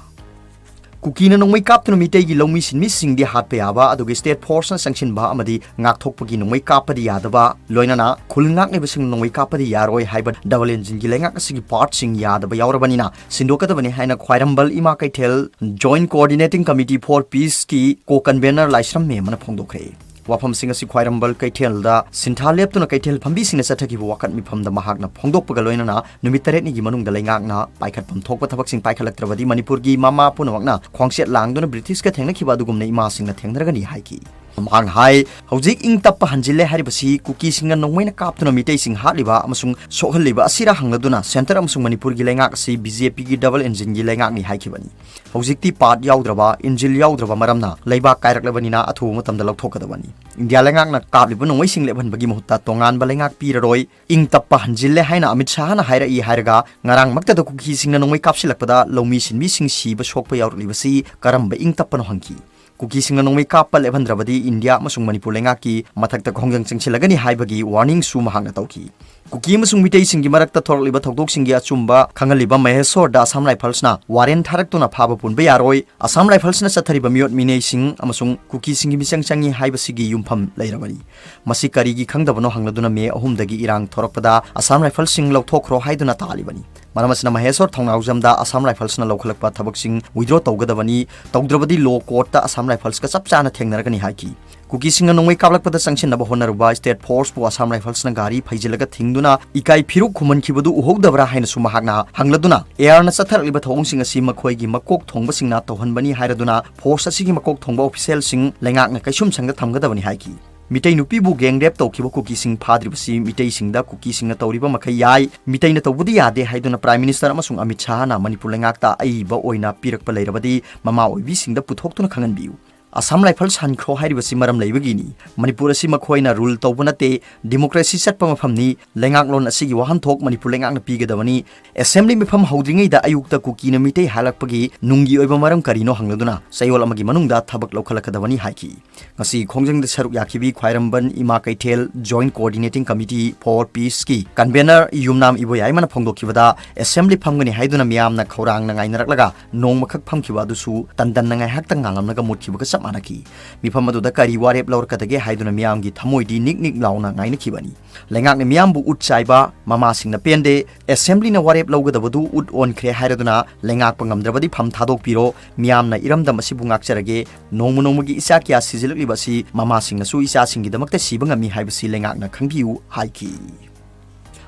ꯀꯨꯀꯤꯅ ꯅꯣꯡꯃꯩ ꯀꯥꯞꯇꯨꯅ ꯃꯤꯇꯩꯒꯤ ꯂꯧꯃꯤ ꯁꯤꯟꯃꯤꯁꯤꯡꯗꯤ ꯍꯥꯠꯄ ꯌꯥꯕ, ꯑꯗꯨꯒ ꯁ꯭ꯇꯦꯠ ꯐꯣꯔꯁꯅ ꯆꯪꯁꯤꯟꯕ ꯑꯃꯗꯤ ꯉꯥꯛꯊꯣꯛꯄꯒꯤ ꯅꯣꯡꯃꯩ ꯀꯥꯞꯄꯗꯤ ꯌꯥꯗꯕ, ꯂꯣꯏꯅꯅ ꯈꯨꯜ ꯉꯥꯛꯂꯤꯕꯁꯤꯡꯅ ꯅꯣꯡꯃꯩ ꯀꯥꯞꯄꯗꯤ ꯌꯥꯔꯣꯏ ꯍꯥꯏꯕ ꯗꯕꯜ ꯏꯟꯖꯤꯟꯒꯤ ꯂꯩꯉꯥꯛ ꯑꯁꯤꯒꯤ ꯄꯥꯔꯠꯁꯤꯡ ꯌꯥꯗꯕ ꯌꯥꯎꯔꯕꯅꯤꯅ ꯁꯤꯟꯗꯣꯛꯀꯗꯕꯅꯤ ꯍꯥꯏꯅ ꯈ꯭ꯋꯥꯏꯔꯝꯕꯟ ꯏꯃꯥ ꯀꯩꯊꯦꯜ Joint Coordinating Committee for Peaceꯀꯤ ꯀꯣ ꯀꯟꯚꯦꯅꯔ ꯂꯥꯏꯁ꯭ꯔꯝ ꯃꯦꯝꯃꯅ ꯐꯣꯡꯗꯣꯛꯈ꯭ꯔꯦ꯫ ꯋꯥꯐꯝꯁꯤꯡ ꯑꯁꯤ ꯈ꯭ꯋꯥꯏꯔꯝꯕꯟ ꯀꯩꯊꯦꯜꯗ ꯁꯤꯟꯊꯥ ꯂꯦꯞꯇꯨꯅ ꯀꯩꯊꯦꯜ ꯐꯝꯕꯤꯁꯤꯡꯅ ꯆꯠꯊꯈꯤꯕ ꯋꯥꯀꯠ ꯃꯤꯐꯝꯗ ꯃꯍꯥꯛꯅ ꯐꯣꯡꯗꯣꯛꯄꯒ ꯂꯣꯏꯅꯅ ꯅꯨꯃꯤꯠ ꯇꯔꯦꯠꯅꯤꯒꯤ ꯃꯅꯨꯡꯗ ꯂꯩꯉꯥꯛꯅ ꯄꯥꯏꯈꯠꯐꯝ ꯊꯣꯛꯄ ꯊꯕꯛꯁꯤꯡ ꯄꯥꯏꯈꯠꯂꯛꯇ꯭ꯔꯕꯗꯤ ꯃꯅꯤꯄꯨꯔꯒꯤ ꯃꯃꯥ ꯄꯨꯝꯅꯃꯛꯅ ꯈ꯭ꯋꯥꯡꯆꯦꯠ ꯂꯥꯡꯗꯨꯅ ꯕ꯭ꯔꯤꯇꯤꯁꯀ ꯊꯦꯡꯅꯈꯤꯕ ꯑꯗꯨꯒꯨꯝꯅ ꯏꯃꯥꯁꯤꯡꯅ ꯊꯦꯡꯅꯔꯒꯅꯤ ꯍꯥꯏꯈꯤ꯫ ꯃꯍꯥꯛꯅ ꯍꯥꯏ, ꯍꯧꯖꯤꯛ ꯏꯪ ꯇꯞꯄ ꯍꯟꯖꯤꯜꯂꯦ ꯍꯥꯏꯔꯤꯕꯁꯤ ꯀꯨꯀꯤꯁꯤꯡꯅ ꯅꯣꯡꯃꯩꯅ ꯀꯥꯞꯇꯨꯅ ꯃꯤꯇꯩꯁꯤꯡ ꯍꯥꯠꯂꯤꯕ ꯑꯃꯁꯨꯡ ꯁꯣꯛꯍꯜꯂꯤꯕ ꯑꯁꯤꯔꯥ ꯍꯪꯂꯗꯨꯅ ꯁꯦꯟꯇꯔ ꯑꯃꯁꯨꯡ ꯃꯅꯤꯄꯨꯔꯒꯤ ꯂꯩꯉꯥꯛ ꯑꯁꯤ ꯕꯤ ꯖꯦ ꯄꯤꯒꯤ ꯗꯕꯜ ꯏꯟꯖꯤꯟꯒꯤ ꯂꯩꯉꯥꯛꯅꯤ ꯍꯥꯏꯈꯤꯕꯅꯤ꯫ ꯍꯧꯖꯤꯛꯇꯤ ꯄꯥꯔꯠ ꯌꯥꯎꯗ꯭ꯔꯕ, ꯏꯟꯖꯤꯟ ꯌꯥꯎꯗ꯭ꯔꯕ ꯃꯔꯝꯅ ꯂꯩꯕꯥꯛ ꯀꯥꯏꯔꯛꯂꯕꯅꯤꯅ ꯑꯊꯨꯕ ꯃꯇꯝꯗ ꯂꯧꯊꯣꯛꯀꯗꯕꯅꯤ꯫ ꯏꯟꯗꯤꯌꯥ ꯂꯩꯉꯥꯛꯅ ꯀꯥꯞꯂꯤꯕ ꯅꯣꯡꯃꯩꯁꯤꯡ ꯂꯦꯞꯍꯟꯕꯒꯤ ꯃꯍꯨꯠꯇ ꯇꯣꯉꯥꯟꯕ ꯂꯩꯉꯥꯛ ꯄꯤꯔꯔꯣꯏ, ꯏꯪ ꯇꯞꯄ ꯍꯟꯖꯤꯜꯂꯦ ꯍꯥꯏꯅ ꯑꯃꯤꯠ ꯁꯥꯍꯅ ꯍꯥꯏꯔꯛꯏ ꯍꯥꯏꯔꯒ ꯉꯔꯥꯡꯃꯛꯇꯗ ꯀꯨꯀꯤꯁꯤꯡꯅ ꯅꯣꯡꯃꯩ ꯀꯥꯞꯁꯤꯜꯂꯛꯄꯗ ꯂꯧꯃꯤ ꯁꯤꯟꯃꯤꯁꯤꯡ ꯁꯤꯕ ꯁꯣꯛꯄ ꯌꯥꯎꯔꯛꯂꯤꯕꯁꯤ ꯀꯔꯝꯕ ꯏꯪ ꯇꯞꯄꯅꯣ ꯍꯪꯈꯤ꯫ ꯀꯨꯀꯤꯁꯤꯡꯅ ꯅꯣꯡꯃꯩ ꯀꯥꯞꯄ ꯂꯦꯞꯍꯟꯗ꯭ꯔꯕꯗꯤ ꯏꯟꯗꯤꯌꯥ ꯑꯃꯁꯨꯡ ꯃꯅꯤꯄꯨꯔ ꯂꯩꯉꯥꯛꯀꯤ ꯃꯊꯛꯇ ꯈꯣꯡꯖꯪ ꯆꯪꯁꯤꯜꯂꯒꯅꯤ ꯍꯥꯏꯕꯒꯤ ꯋꯥꯔꯅꯤꯡꯁꯨ ꯃꯍꯥꯛꯅ ꯇꯧꯈꯤ꯫ ꯀꯨꯀꯤ ꯑꯃꯁꯨꯡ ꯃꯤꯇꯩꯁꯤꯡꯒꯤ ꯃꯔꯛꯇ ꯊꯣꯔꯛꯂꯤꯕ ꯊꯧꯗꯣꯛꯁꯤꯡꯒꯤ ꯑꯆꯨꯝꯕ ꯈꯪꯍꯜꯂꯤꯕ ꯃꯍꯦꯁꯣꯔꯗ ꯑꯁꯥꯝ ꯔꯥꯏꯐꯜꯁꯅ ꯋꯥꯔꯦꯟ ꯊꯥꯔꯛꯇꯨꯅ ꯐꯥꯕ ꯄꯨꯟꯕ ꯌꯥꯔꯣꯏ꯫ ꯑꯁꯥꯝ ꯔꯥꯏꯐꯜꯁꯅ ꯆꯠꯊꯔꯤꯕ ꯃꯤꯑꯣꯠ ꯃꯤꯅꯩꯁꯤꯡ ꯑꯃꯁꯨꯡ ꯀꯨꯀꯤꯁꯤꯡꯒꯤ ꯃꯤꯆꯪ ꯆꯪꯏ ꯍꯥꯏꯕꯁꯤꯒꯤ ꯌꯨꯝꯐꯝ ꯂꯩꯔꯕꯅꯤ꯫ ꯃꯁꯤ ꯀꯔꯤꯒꯤ ꯈꯪꯗꯕꯅꯣ ꯍꯪꯂꯗꯨꯅ ꯃꯦ ꯑꯍꯨꯝꯗꯒꯤ ꯏꯔꯥꯡ ꯊꯣꯔꯛꯄꯗ ꯑꯁꯥꯝ ꯔꯥꯏꯐꯜꯁꯤꯡ ꯂꯧꯊꯣꯛꯈ꯭ꯔꯣ ꯍꯥꯏꯗꯨꯅ ꯇꯥꯜꯂꯤꯕꯅꯤ꯫ ꯃꯔꯝ ꯑꯁꯤꯅ ꯃꯍꯦꯁꯣꯔ ꯊꯧꯅꯥꯎꯖꯝꯗ ꯑꯁꯥꯝ ꯔꯥꯏꯐꯜꯁꯅ ꯂꯧꯈꯠꯂꯛꯄ ꯊꯕꯛꯁꯤꯡ ꯋꯤꯗ꯭ꯔꯣ ꯇꯧꯒꯗꯕꯅꯤ, ꯇꯧꯗ꯭ꯔꯕꯗꯤ ꯂꯣ ꯀꯣꯔꯠꯇ ꯑꯁꯥꯝ ꯔꯥꯏꯐꯜꯁꯀ ꯆꯞ ꯆꯥꯅ ꯊꯦꯡꯅꯔꯒꯅꯤ ꯍꯥꯏꯈꯤ꯫ ꯀꯨꯀꯤꯁꯤꯡꯅ ꯅꯣꯡꯃꯩ ꯀꯥꯞꯂꯛꯄꯗ ꯆꯪꯁꯤꯟꯅꯕ ꯍꯣꯠꯅꯔꯨꯕ State Forceꯄꯨ Assam Riflesꯅ ꯒꯥꯔꯤ ꯐꯩꯖꯤꯜꯂꯒ ꯊꯤꯡꯗꯨꯅ ꯏꯀꯥꯏ ꯐꯤꯔꯨꯛ ꯈꯨꯝꯍꯟꯈꯤꯕꯗꯨ ꯎꯍꯧꯗꯕ꯭ꯔꯥ ꯍꯥꯏꯅꯁꯨ ꯃꯍꯥꯛꯅ ꯍꯪꯂꯗꯨꯅ, ARꯅ ꯆꯠꯊꯔꯛꯂꯤꯕ ꯊꯧꯑꯣꯡꯁꯤꯡ ꯑꯁꯤ ꯃꯈꯣꯏꯒꯤ ꯃꯀꯣꯛ ꯊꯣꯡꯕꯁꯤꯡꯅ ꯇꯧꯍꯟꯕꯅꯤ ꯍꯥꯏꯔꯗꯨꯅ, force ꯑꯁꯤꯒꯤ ꯃꯀꯣꯛ ꯊꯣꯡꯕ officialꯁꯤꯡ ꯂꯩꯉꯥꯛꯅ ꯀꯩꯁꯨꯝꯁꯪꯗ ꯊꯝꯒꯗꯕꯅꯤ ꯍꯥꯏꯈꯤ꯫ ꯃꯤꯇꯩ ꯅꯨꯄꯤꯕꯨ gang rape ꯇꯧꯈꯤꯕ ꯀꯨꯀꯤꯁꯤꯡ ꯐꯥꯗ꯭ꯔꯤꯕꯁꯤ ꯃꯤꯇꯩꯁꯤꯡꯗ ꯀꯨꯀꯤꯁꯤꯡꯅ ꯇꯧꯔꯤꯕ ꯃꯈꯩ ꯌꯥꯏ, ꯃꯤꯇꯩꯅ ꯇꯧꯕꯗꯤ ꯌꯥꯗꯦ ꯍꯥꯏꯗꯨꯅ Prime Minister ꯑꯃꯁꯨꯡ ꯑꯃꯤꯠ ꯁꯥꯍꯅ ꯃꯅꯤꯄꯨꯔ ꯂꯩꯉꯥꯛꯇ ꯑꯏꯕ ꯑꯣꯏꯅ ꯄꯤꯔꯛꯄ ꯂꯩꯔꯕꯗꯤ ꯃꯃꯥ ꯑꯣꯏꯕꯤꯁꯤꯡꯗ ꯄꯨꯊꯣꯛꯇꯨꯅ ꯈꯪꯍꯟꯕꯤꯌꯨ꯫ Assam Rifles ꯍꯟꯈ꯭ꯔꯣ ꯍꯥꯏꯔꯤꯕꯁꯤ ꯃꯔꯝ ꯂꯩꯕꯒꯤꯅꯤ꯫ ꯃꯅꯤꯄꯨꯔ ꯑꯁꯤ ꯃꯈꯣꯏꯅ rule ꯇꯧꯕ ꯅꯠꯇꯦ, democracy ꯆꯠꯄ ꯃꯐꯝꯅꯤ꯫ ꯂꯩꯉꯥꯛꯂꯣꯟ ꯑꯁꯤꯒꯤ ꯋꯥꯍꯟꯊꯣꯛ ꯃꯅꯤꯄꯨꯔ ꯂꯩꯉꯥꯛꯅ ꯄꯤꯒꯗꯕꯅꯤ꯫ Assembly ꯃꯤꯐꯝ ꯍꯧꯗ꯭ꯔꯤꯉꯩꯗ ꯑꯌꯨꯛꯇ ꯀꯨꯀꯤꯅ ꯃꯤꯇꯩ ꯍꯥꯠꯂꯛꯄꯒꯤ ꯅꯨꯡꯒꯤ ꯑꯣꯏꯕ ꯃꯔꯝ ꯀꯔꯤꯅꯣ ꯍꯪꯂꯗꯨꯅ ꯆꯌꯣꯜ ꯑꯃꯒꯤ ꯃꯅꯨꯡꯗ ꯊꯕꯛ ꯂꯧꯈꯠꯂꯛꯀꯗꯕꯅꯤ ꯍꯥꯏꯈꯤ꯫ ꯉꯁꯤ ꯈꯣꯡꯖꯪꯗ ꯁꯔꯨꯛ ꯌꯥꯈꯤꯕꯤ ꯈ꯭ꯋꯥꯏꯔꯝꯕꯟ ꯏꯃꯥ ꯀꯩꯊꯦꯜ Joint Coordinating Committee for Peaceꯀꯤ convener Yumnam ꯏꯕꯣꯌꯥꯏꯃꯅ ꯐꯣꯡꯗꯣꯛꯈꯤꯕꯗ, Assembly ꯐꯝꯒꯅꯤ ꯍꯥꯏꯗꯨꯅ ꯃꯤꯌꯥꯝꯅ ꯈꯧꯔꯥꯡꯅ ꯉꯥꯏꯅꯔꯛꯂꯒ ꯅꯣꯡꯃꯈꯛ ꯐꯝꯈꯤꯕ ꯑꯗꯨꯁꯨ ꯇꯟꯗꯟꯅ ꯉꯥꯏꯍꯥꯛꯇꯪ ꯉꯥꯡꯂꯝꯂꯒ ꯃꯨꯠꯈꯤꯕꯒ ꯆꯞ ꯃꯥꯟꯅꯈꯤ꯫ ꯃꯤꯐꯝ ꯑꯗꯨꯗ ꯀꯔꯤ ꯋꯥꯔꯦꯞ ꯂꯧꯔꯛꯀꯗꯒꯦ ꯍꯥꯏꯗꯨꯅ ꯃꯤꯌꯥꯝꯒꯤ ꯊꯃꯣꯏꯗꯤ ꯅꯤꯛ ꯅꯤꯛ ꯂꯥꯎꯅ ꯉꯥꯏꯅꯈꯤꯕꯅꯤ꯫ ꯂꯩꯉꯥꯛꯅ ꯃꯤꯌꯥꯝꯕꯨ ꯎꯠ ꯆꯥꯏꯕ, ꯃꯃꯥꯁꯤꯡꯅ ꯄꯦꯟꯗꯦ, Assemblyꯅ ꯋꯥꯔꯦꯞ ꯂꯧꯒꯗꯕꯗꯨ ꯎꯠ ꯑꯣꯟꯈ꯭ꯔꯦ ꯍꯥꯏꯔꯗꯨꯅ ꯂꯩꯉꯥꯛꯄ ꯉꯝꯗ꯭ꯔꯕꯗꯤ ꯐꯝ ꯊꯥꯗꯣꯛꯄꯤꯔꯣ, ꯃꯤꯌꯥꯝꯅ ꯏꯔꯝꯗꯝ ꯑꯁꯤꯕꯨ ꯉꯥꯛꯆꯔꯒꯦ, ꯅꯣꯡꯃ ꯅꯣꯡꯃꯒꯤ ꯏꯆꯥ ꯀꯌꯥ ꯁꯤꯖꯤꯜꯂꯛꯂꯤꯕ ꯑꯁꯤ ꯃꯃꯥꯁꯤꯡꯅꯁꯨ ꯏꯆꯥꯁꯤꯡꯒꯤꯗꯃꯛꯇ ꯁꯤꯕ ꯉꯝꯃꯤ ꯍꯥꯏꯕꯁꯤ ꯂꯩꯉꯥꯛꯅ ꯈꯪꯕꯤꯌꯨ ꯍꯥꯏꯈꯤ꯫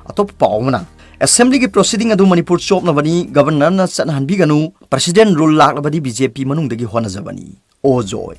ꯑꯇꯣꯞꯄ ꯄꯥꯎ ꯑꯃꯅ, Assemblyꯒꯤ proceeding ꯑꯗꯨ ꯃꯅꯤꯄꯨꯔ ꯆꯣꯞꯅꯕꯅꯤ, Governorꯅ ꯆꯠꯅꯍꯟꯕꯤꯒꯅꯨ, President rule ꯂꯥꯛꯂꯕꯗꯤ BJP ꯃꯅꯨꯡꯗꯒꯤ ꯍꯣꯠꯅꯖꯕꯅꯤ꯫ ꯑꯣ ꯖꯣꯏ꯫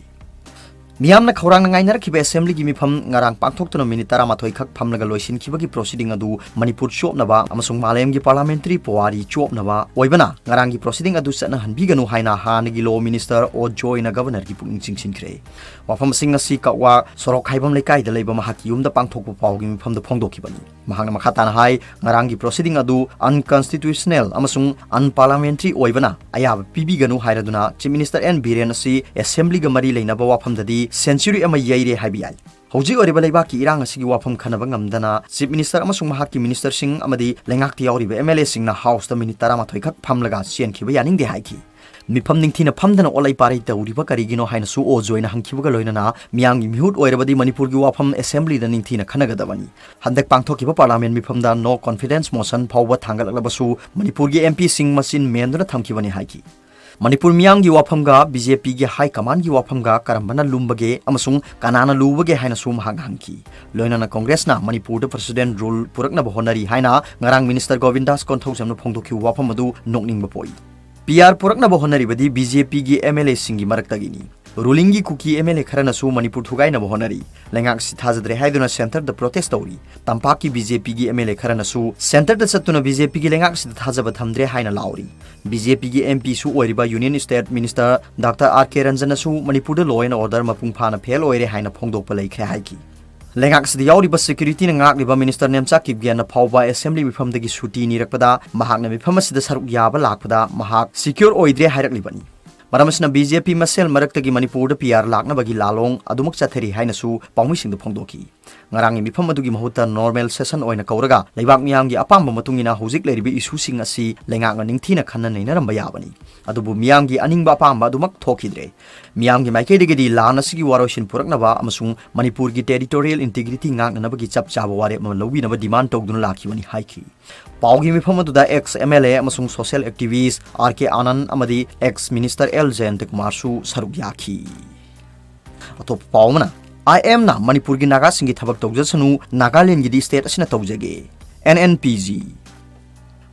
ꯃꯤꯌꯥꯝꯅ ꯈꯧꯔꯥꯡꯅ ꯉꯥꯏꯅꯔꯛꯈꯤꯕ Assemblyꯒꯤ ꯃꯤꯐꯝ ꯉꯔꯥꯡ ꯄꯥꯡꯊꯣꯛꯇꯨꯅ ꯃꯤꯅꯤꯠ ꯇꯔꯥꯃꯥꯊꯣꯏ ꯈꯛ ꯐꯝꯂꯒ ꯂꯣꯏꯁꯤꯟꯈꯤꯕꯒꯤ proceeding ꯑꯗꯨ ꯃꯅꯤꯄꯨꯔ ꯆꯣꯞꯅꯕ ꯑꯃꯁꯨꯡ ꯃꯥꯂꯦꯝꯒꯤ parliamentary ꯄꯨꯋꯥꯔꯤ ꯆꯣꯞꯅꯕ ꯑꯣꯏꯕꯅ ꯉꯔꯥꯡꯒꯤ proceeding ꯑꯗꯨ ꯆꯠꯅꯍꯟꯕꯤꯒꯅꯨ ꯍꯥꯏꯅ ꯍꯥꯟꯅꯒꯤ Law Minister ꯑꯣ ꯖꯣꯏꯅ Governorꯒꯤ ꯄꯨꯛꯅꯤꯡ ꯆꯤꯡꯁꯤꯟꯈ꯭ꯔꯦ꯫ ꯋꯥꯐꯝꯁꯤꯡ ꯑꯁꯤ ꯀꯛꯋꯥ ꯁꯣꯔꯣꯛ ꯍꯥꯏꯕꯝ ꯂꯩꯀꯥꯏꯗ ꯂꯩꯕ ꯃꯍꯥꯛꯀꯤ ꯌꯨꯝꯗ ꯄꯥꯡꯊꯣꯛꯄ ꯄꯥꯎꯒꯤ ꯃꯤꯐꯝꯗ ꯐꯣꯡꯗꯣꯛꯈꯤꯕꯅꯤ꯫ ꯃꯍꯥꯛꯅ ꯃꯈꯥ ꯇꯥꯅ ꯍꯥꯏ, ꯉꯔꯥꯡꯒꯤ proceeding ꯑꯗꯨ unconstitutional ꯑꯃꯁꯨꯡ unparliamentary ꯑꯣꯏꯕꯅ ꯑꯌꯥꯕ ꯄꯤꯕꯤꯒꯅꯨ ꯍꯥꯏꯔꯗꯨꯅ Chief Minister ꯑꯦꯟ ꯕꯤꯔꯦꯟ ꯑꯁꯤ Assemblyꯒ ꯃꯔꯤ ꯂꯩꯅꯕ ꯋꯥꯐꯝꯗꯗꯤ century ꯑꯃ ꯌꯩꯔꯦ ꯍꯥꯏꯕ ꯌꯥꯏ꯫ ꯍꯧꯖꯤꯛ ꯑꯣꯏꯔꯤꯕ ꯂꯩꯕꯥꯛꯀꯤ ꯏꯔꯥꯡ ꯑꯁꯤꯒꯤ ꯋꯥꯐꯝ ꯈꯟꯅꯕ ꯉꯝꯗꯅ Chief Minister ꯑꯃꯁꯨꯡ ꯃꯍꯥꯛꯀꯤ ministerꯁꯤꯡ ꯑꯃꯗꯤ ꯂꯩꯉꯥꯛꯇ ꯌꯥꯎꯔꯤꯕ MLAꯁꯤꯡꯅ Houseꯇ ꯃꯤꯅꯤꯠ ꯇꯔꯥꯃꯥꯊꯣꯏ ꯈꯛ ꯐꯝꯂꯒ ꯆꯦꯟꯈꯤꯕ ꯌꯥꯅꯤꯡꯗꯦ ꯍꯥꯏꯈꯤ꯫ ꯃꯤꯐꯝ ꯅꯤꯡꯊꯤꯅ ꯐꯝꯗꯅ ꯑꯣꯠꯂꯩ ꯄꯥꯔꯩ ꯇꯧꯔꯤꯕ ꯀꯔꯤꯒꯤꯅꯣ ꯍꯥꯏꯅꯁꯨ ꯑꯣ ꯖꯣꯏꯅ ꯍꯪꯈꯤꯕꯒ ꯂꯣꯏꯅꯅ ꯃꯤꯌꯥꯝꯒꯤ ꯃꯤꯍꯨꯠ ꯑꯣꯏꯔꯕꯗꯤ ꯃꯅꯤꯄꯨꯔꯒꯤ ꯋꯥꯐꯝ Assemblyꯗ ꯅꯤꯡꯊꯤꯅ ꯈꯟꯅꯒꯗꯕꯅꯤ꯫ ꯍꯟꯗꯛ ꯄꯥꯡꯊꯣꯛꯈꯤꯕ parliament ꯃꯤꯐꯝꯗ no confidence motion ꯐꯥꯎꯕ ꯊꯥꯡꯒꯠꯂꯛꯂꯕꯁꯨ ꯃꯅꯤꯄꯨꯔꯒꯤ MPꯁꯤꯡ ꯃꯆꯤꯟ ꯃꯦꯟꯗꯨꯅ ꯊꯝꯈꯤꯕꯅꯤ ꯍꯥꯏꯈꯤ꯫ ꯃꯅꯤꯄꯨꯔ ꯃꯤꯌꯥꯝꯒꯤ ꯋꯥꯐꯝꯒ ꯕꯤ ꯖꯦ ꯄꯤꯒꯤ ꯍꯥꯏ ꯀꯃꯥꯟꯒꯤ ꯋꯥꯐꯝꯒ ꯀꯔꯝꯕꯅ ꯂꯨꯝꯕꯒꯦ ꯑꯃꯁꯨꯡ ꯀꯅꯥꯅ ꯂꯨꯕꯒꯦ ꯍꯥꯏꯅꯁꯨ ꯃꯍꯥꯛꯅ ꯍꯪꯈꯤ꯫ ꯂꯣꯏꯅꯅ ꯀꯣꯡꯒ꯭ꯔꯦꯁꯅ ꯃꯅꯤꯄꯨꯔꯗ president rule ꯄꯨꯔꯛꯅꯕ ꯍꯣꯠꯅꯔꯤ ꯍꯥꯏꯅ ꯉꯔꯥꯡ ꯃꯤꯅꯤꯁꯇꯔ ꯒꯣꯕꯤꯟꯗꯥꯁ ꯀꯣꯟꯊꯧꯖꯝꯅ ꯐꯣꯡꯗꯣꯛꯈꯤꯕ ꯋꯥꯐꯝ ꯑꯗꯨ ꯅꯣꯛꯅꯤꯡꯕ ꯄꯣꯛꯏ꯫ ꯄꯤ ꯑꯥꯔ ꯄꯨꯔꯛꯅꯕ ꯍꯣꯠꯅꯔꯤꯕꯗꯤ ꯕꯤ ꯖꯦ ꯄꯤꯒꯤ ꯑꯦꯝ ꯑꯦꯜ ꯑꯦꯁꯤꯡꯒꯤ ꯃꯔꯛꯇꯒꯤꯅꯤ꯫ Rulingꯒꯤ ꯀꯨꯀꯤ ꯑꯦꯝ ꯑꯦꯜ ꯑꯦ ꯈꯔꯅꯁꯨ ꯃꯅꯤꯄꯨꯔ ꯊꯨꯒꯥꯏꯅꯕ ꯍꯣꯠꯅꯔꯤ꯫ ꯂꯩꯉꯥꯛꯁꯤ ꯊꯥꯖꯗ꯭ꯔꯦ ꯍꯥꯏꯗꯨꯅ centreꯗ protest ꯇꯧꯔꯤ꯫ ꯇꯝꯄꯥꯛꯀꯤ ꯕꯤ ꯖꯦ ꯄꯤꯒꯤ ꯑꯦꯝ ꯑꯦꯜ ꯑꯦ ꯈꯔꯅꯁꯨ centreꯗ ꯆꯠꯇꯨꯅ ꯕꯤ ꯖꯦ ꯄꯤꯒꯤ ꯂꯩꯉꯥꯛꯁꯤꯗ ꯊꯥꯖꯕ ꯊꯝꯗ꯭ꯔꯦ ꯍꯥꯏꯅ ꯂꯥꯎꯔꯤ꯫ ꯕꯤ ꯖꯦ ꯄꯤꯒꯤ ꯑꯦꯝ ꯄꯤꯁꯨ ꯑꯣꯏꯔꯤꯕ Union State Minister Doctor R K Ranjanꯅꯁꯨ ꯃꯅꯤꯄꯨꯔꯗ law and order ꯃꯄꯨꯡ ꯐꯥꯅ fail ꯑꯣꯏꯔꯦ ꯍꯥꯏꯅ ꯐꯣꯡꯗꯣꯛꯄ ꯂꯩꯈ꯭ꯔꯦ ꯍꯥꯏꯈꯤ꯫ ꯂꯩꯉꯥꯛꯁꯤꯗ ꯌꯥꯎꯔꯤꯕ securityꯅ ꯉꯥꯛꯂꯤꯕ ꯃꯤꯅꯤꯁꯇꯔ ꯅꯦꯝꯆꯥ ꯀꯤꯞꯒꯦꯟꯅ ꯐꯥꯎꯕ assembly ꯃꯤꯐꯝꯗꯒꯤ ꯁꯨꯇꯤ ꯅꯤꯔꯛꯄꯗ ꯃꯍꯥꯛꯅ ꯃꯤꯐꯝ ꯑꯁꯤꯗ ꯁꯔꯨꯛ ꯌꯥꯕ ꯂꯥꯛꯄꯗ ꯃꯍꯥꯛ secure ꯑꯣꯏꯗ꯭ꯔꯦ ꯍꯥꯏꯔꯛꯂꯤꯕꯅꯤ꯫ ꯃꯔꯝ ꯑꯁꯤꯅ ꯕꯤ ꯖꯦ ꯄꯤ ꯃꯁꯦꯜ ꯃꯔꯛꯇꯒꯤ ꯃꯅꯤꯄꯨꯔꯗ ꯄꯤ ꯑꯥꯔ ꯂꯥꯛꯅꯕꯒꯤ ꯂꯥꯂꯣꯡ ꯑꯗꯨꯃꯛ ꯆꯠꯊꯔꯤ ꯍꯥꯏꯅꯁꯨ ꯄꯥꯎꯃꯤꯁꯤꯡꯗ ꯐꯣꯡꯗꯣꯛꯈꯤ꯫ ꯉꯔꯥꯡꯒꯤ ꯃꯤꯐꯝ ꯑꯗꯨꯒꯤ ꯃꯍꯨꯠꯇ normal session ꯑꯣꯏꯅ ꯀꯧꯔꯒ ꯂꯩꯕꯥꯛ ꯃꯤꯌꯥꯝꯒꯤ ꯑꯄꯥꯝꯕ ꯃꯇꯨꯡ ꯏꯟꯅ ꯍꯧꯖꯤꯛ ꯂꯩꯔꯤꯕ issueꯁꯤꯡ ꯑꯁꯤ ꯂꯩꯉꯥꯛꯅ ꯅꯤꯡꯊꯤꯅ ꯈꯟꯅ ꯅꯩꯅꯔꯝꯕ ꯌꯥꯕꯅꯤ꯫ ꯑꯗꯨꯕꯨ ꯃꯤꯌꯥꯝꯒꯤ ꯑꯅꯤꯡꯕ ꯑꯄꯥꯝꯕ ꯑꯗꯨꯃꯛ ꯊꯣꯛꯈꯤꯗ꯭ꯔꯦ꯫ ꯃꯤꯌꯥꯝꯒꯤ ꯃꯥꯏꯀꯩꯗꯒꯤꯗꯤ ꯂꯥꯟ ꯑꯁꯤꯒꯤ ꯋꯥꯔꯣꯏꯁꯤꯟ ꯄꯨꯔꯛꯅꯕ ꯑꯃꯁꯨꯡ ꯃꯅꯤꯄꯨꯔꯒꯤ territorial integrity ꯉꯥꯛꯅꯅꯕꯒꯤ ꯆꯞ ꯆꯥꯕ ꯋꯥꯔꯦꯞ ꯑꯃ ꯂꯧꯕꯤꯅꯕ demand ꯇꯧꯗꯨꯅ ꯂꯥꯛꯈꯤꯕꯅꯤ ꯍꯥꯏꯈꯤ꯫ ꯄꯥꯎꯒꯤ ꯃꯤꯐꯝ ꯑꯗꯨꯗ ex M L A ꯑꯃꯁꯨꯡ social activist R K Anand ꯑꯃꯗꯤ ex minister L Jayantakumarꯁꯨ ꯁꯔꯨꯛ ꯌꯥꯈꯤ꯫ ꯑꯇꯣꯞꯄ ꯄꯥꯎ ꯑꯃꯅ, I M ꯅ ꯃꯅꯤꯄꯨꯔꯒꯤ ꯅꯥꯒꯥꯁꯤꯡꯒꯤ ꯊꯕꯛ ꯇꯧꯖꯁꯅꯨ, ꯅꯥꯒꯥꯂꯦꯟꯒꯤꯗꯤ state ꯑꯁꯤꯅ ꯇꯧꯖꯒꯦ, N N P G꯫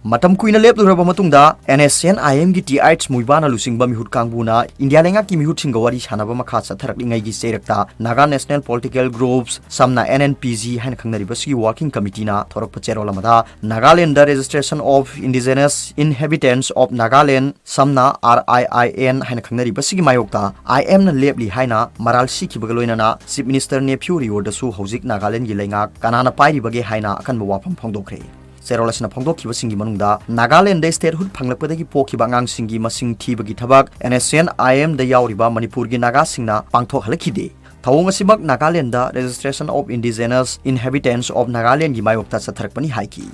ꯃꯇꯝ ꯀꯨꯏꯅ ꯂꯦꯞꯂꯨꯔꯕ ꯃꯇꯨꯡꯗ N S C N I M ꯒꯤ T H ꯃꯨꯏꯕꯥꯅ ꯂꯨꯆꯤꯡꯕ ꯃꯤꯍꯨꯠ ꯀꯥꯡꯕꯨꯅ ꯏꯟꯗꯤꯌꯥ ꯂꯩꯉꯥꯛꯀꯤ ꯃꯤꯍꯨꯠꯁꯤꯡꯒ ꯋꯥꯔꯤ ꯁꯥꯟꯅꯕ ꯃꯈꯥ ꯆꯠꯊꯔꯛꯂꯤꯉꯩꯒꯤ ꯆꯩꯔꯛꯇ ꯅꯥꯒꯥ national political groups, ꯁꯝꯅ N N P G ꯍꯥꯏꯅ ꯈꯪꯅꯔꯤꯕꯁꯤꯒꯤ working committeeꯅ ꯊꯣꯔꯛꯄ ꯆꯦꯔꯣꯜ ꯑꯃꯗ Nagaland Registration of Indigenous Inhabitants of Nagaland, ꯁꯝꯅ R I I N ꯍꯥꯏꯅ ꯈꯪꯅꯔꯤꯕꯁꯤꯒꯤ ꯃꯥꯌꯣꯛꯇ I M ꯅ ꯂꯦꯞꯂꯤ ꯍꯥꯏꯅ ꯃꯔꯥꯜ ꯁꯤꯈꯤꯕꯒ ꯂꯣꯏꯅꯅ Chief Minister Neiphiu Rioꯗꯁꯨ ꯍꯧꯖꯤꯛ ꯅꯥꯒꯥꯂꯦꯟꯒꯤ ꯂꯩꯉꯥꯛ ꯀꯅꯥꯅ ꯄꯥꯏꯔꯤꯕꯒꯦ ꯍꯥꯏꯅ ꯑꯀꯟꯕ ꯋꯥꯐꯝ ꯐꯣꯡꯗꯣꯛꯈ꯭ꯔꯦ꯫ ꯆꯦꯔꯣꯜ ꯑꯁꯤꯅ ꯐꯣꯡꯗꯣꯛꯈꯤꯕꯁꯤꯡꯒꯤ ꯃꯅꯨꯡꯗ ꯅꯥꯒꯥꯂꯦꯟꯗ statehood ꯐꯪꯂꯛꯄꯗꯒꯤ ꯄꯣꯛꯈꯤꯕ ꯑꯉꯥꯡꯁꯤꯡꯒꯤ ꯃꯁꯤꯡ ꯊꯤꯕꯒꯤ ꯊꯕꯛ N S C N I M ꯗ ꯌꯥꯎꯔꯤꯕ ꯃꯅꯤꯄꯨꯔꯒꯤ ꯅꯥꯒꯥꯁꯤꯡꯅ ꯄꯥꯡꯊꯣꯛꯍꯜꯂꯛꯈꯤꯗꯦ꯫ ꯊꯧꯑꯣꯡ ꯑꯁꯤꯃꯛ Nagaland Registration of Indigenous Inhabitants of Nagalandꯒꯤ ꯃꯥꯌꯣꯛꯇ ꯆꯠꯊꯔꯛꯄꯅꯤ ꯍꯥꯏꯈꯤ꯫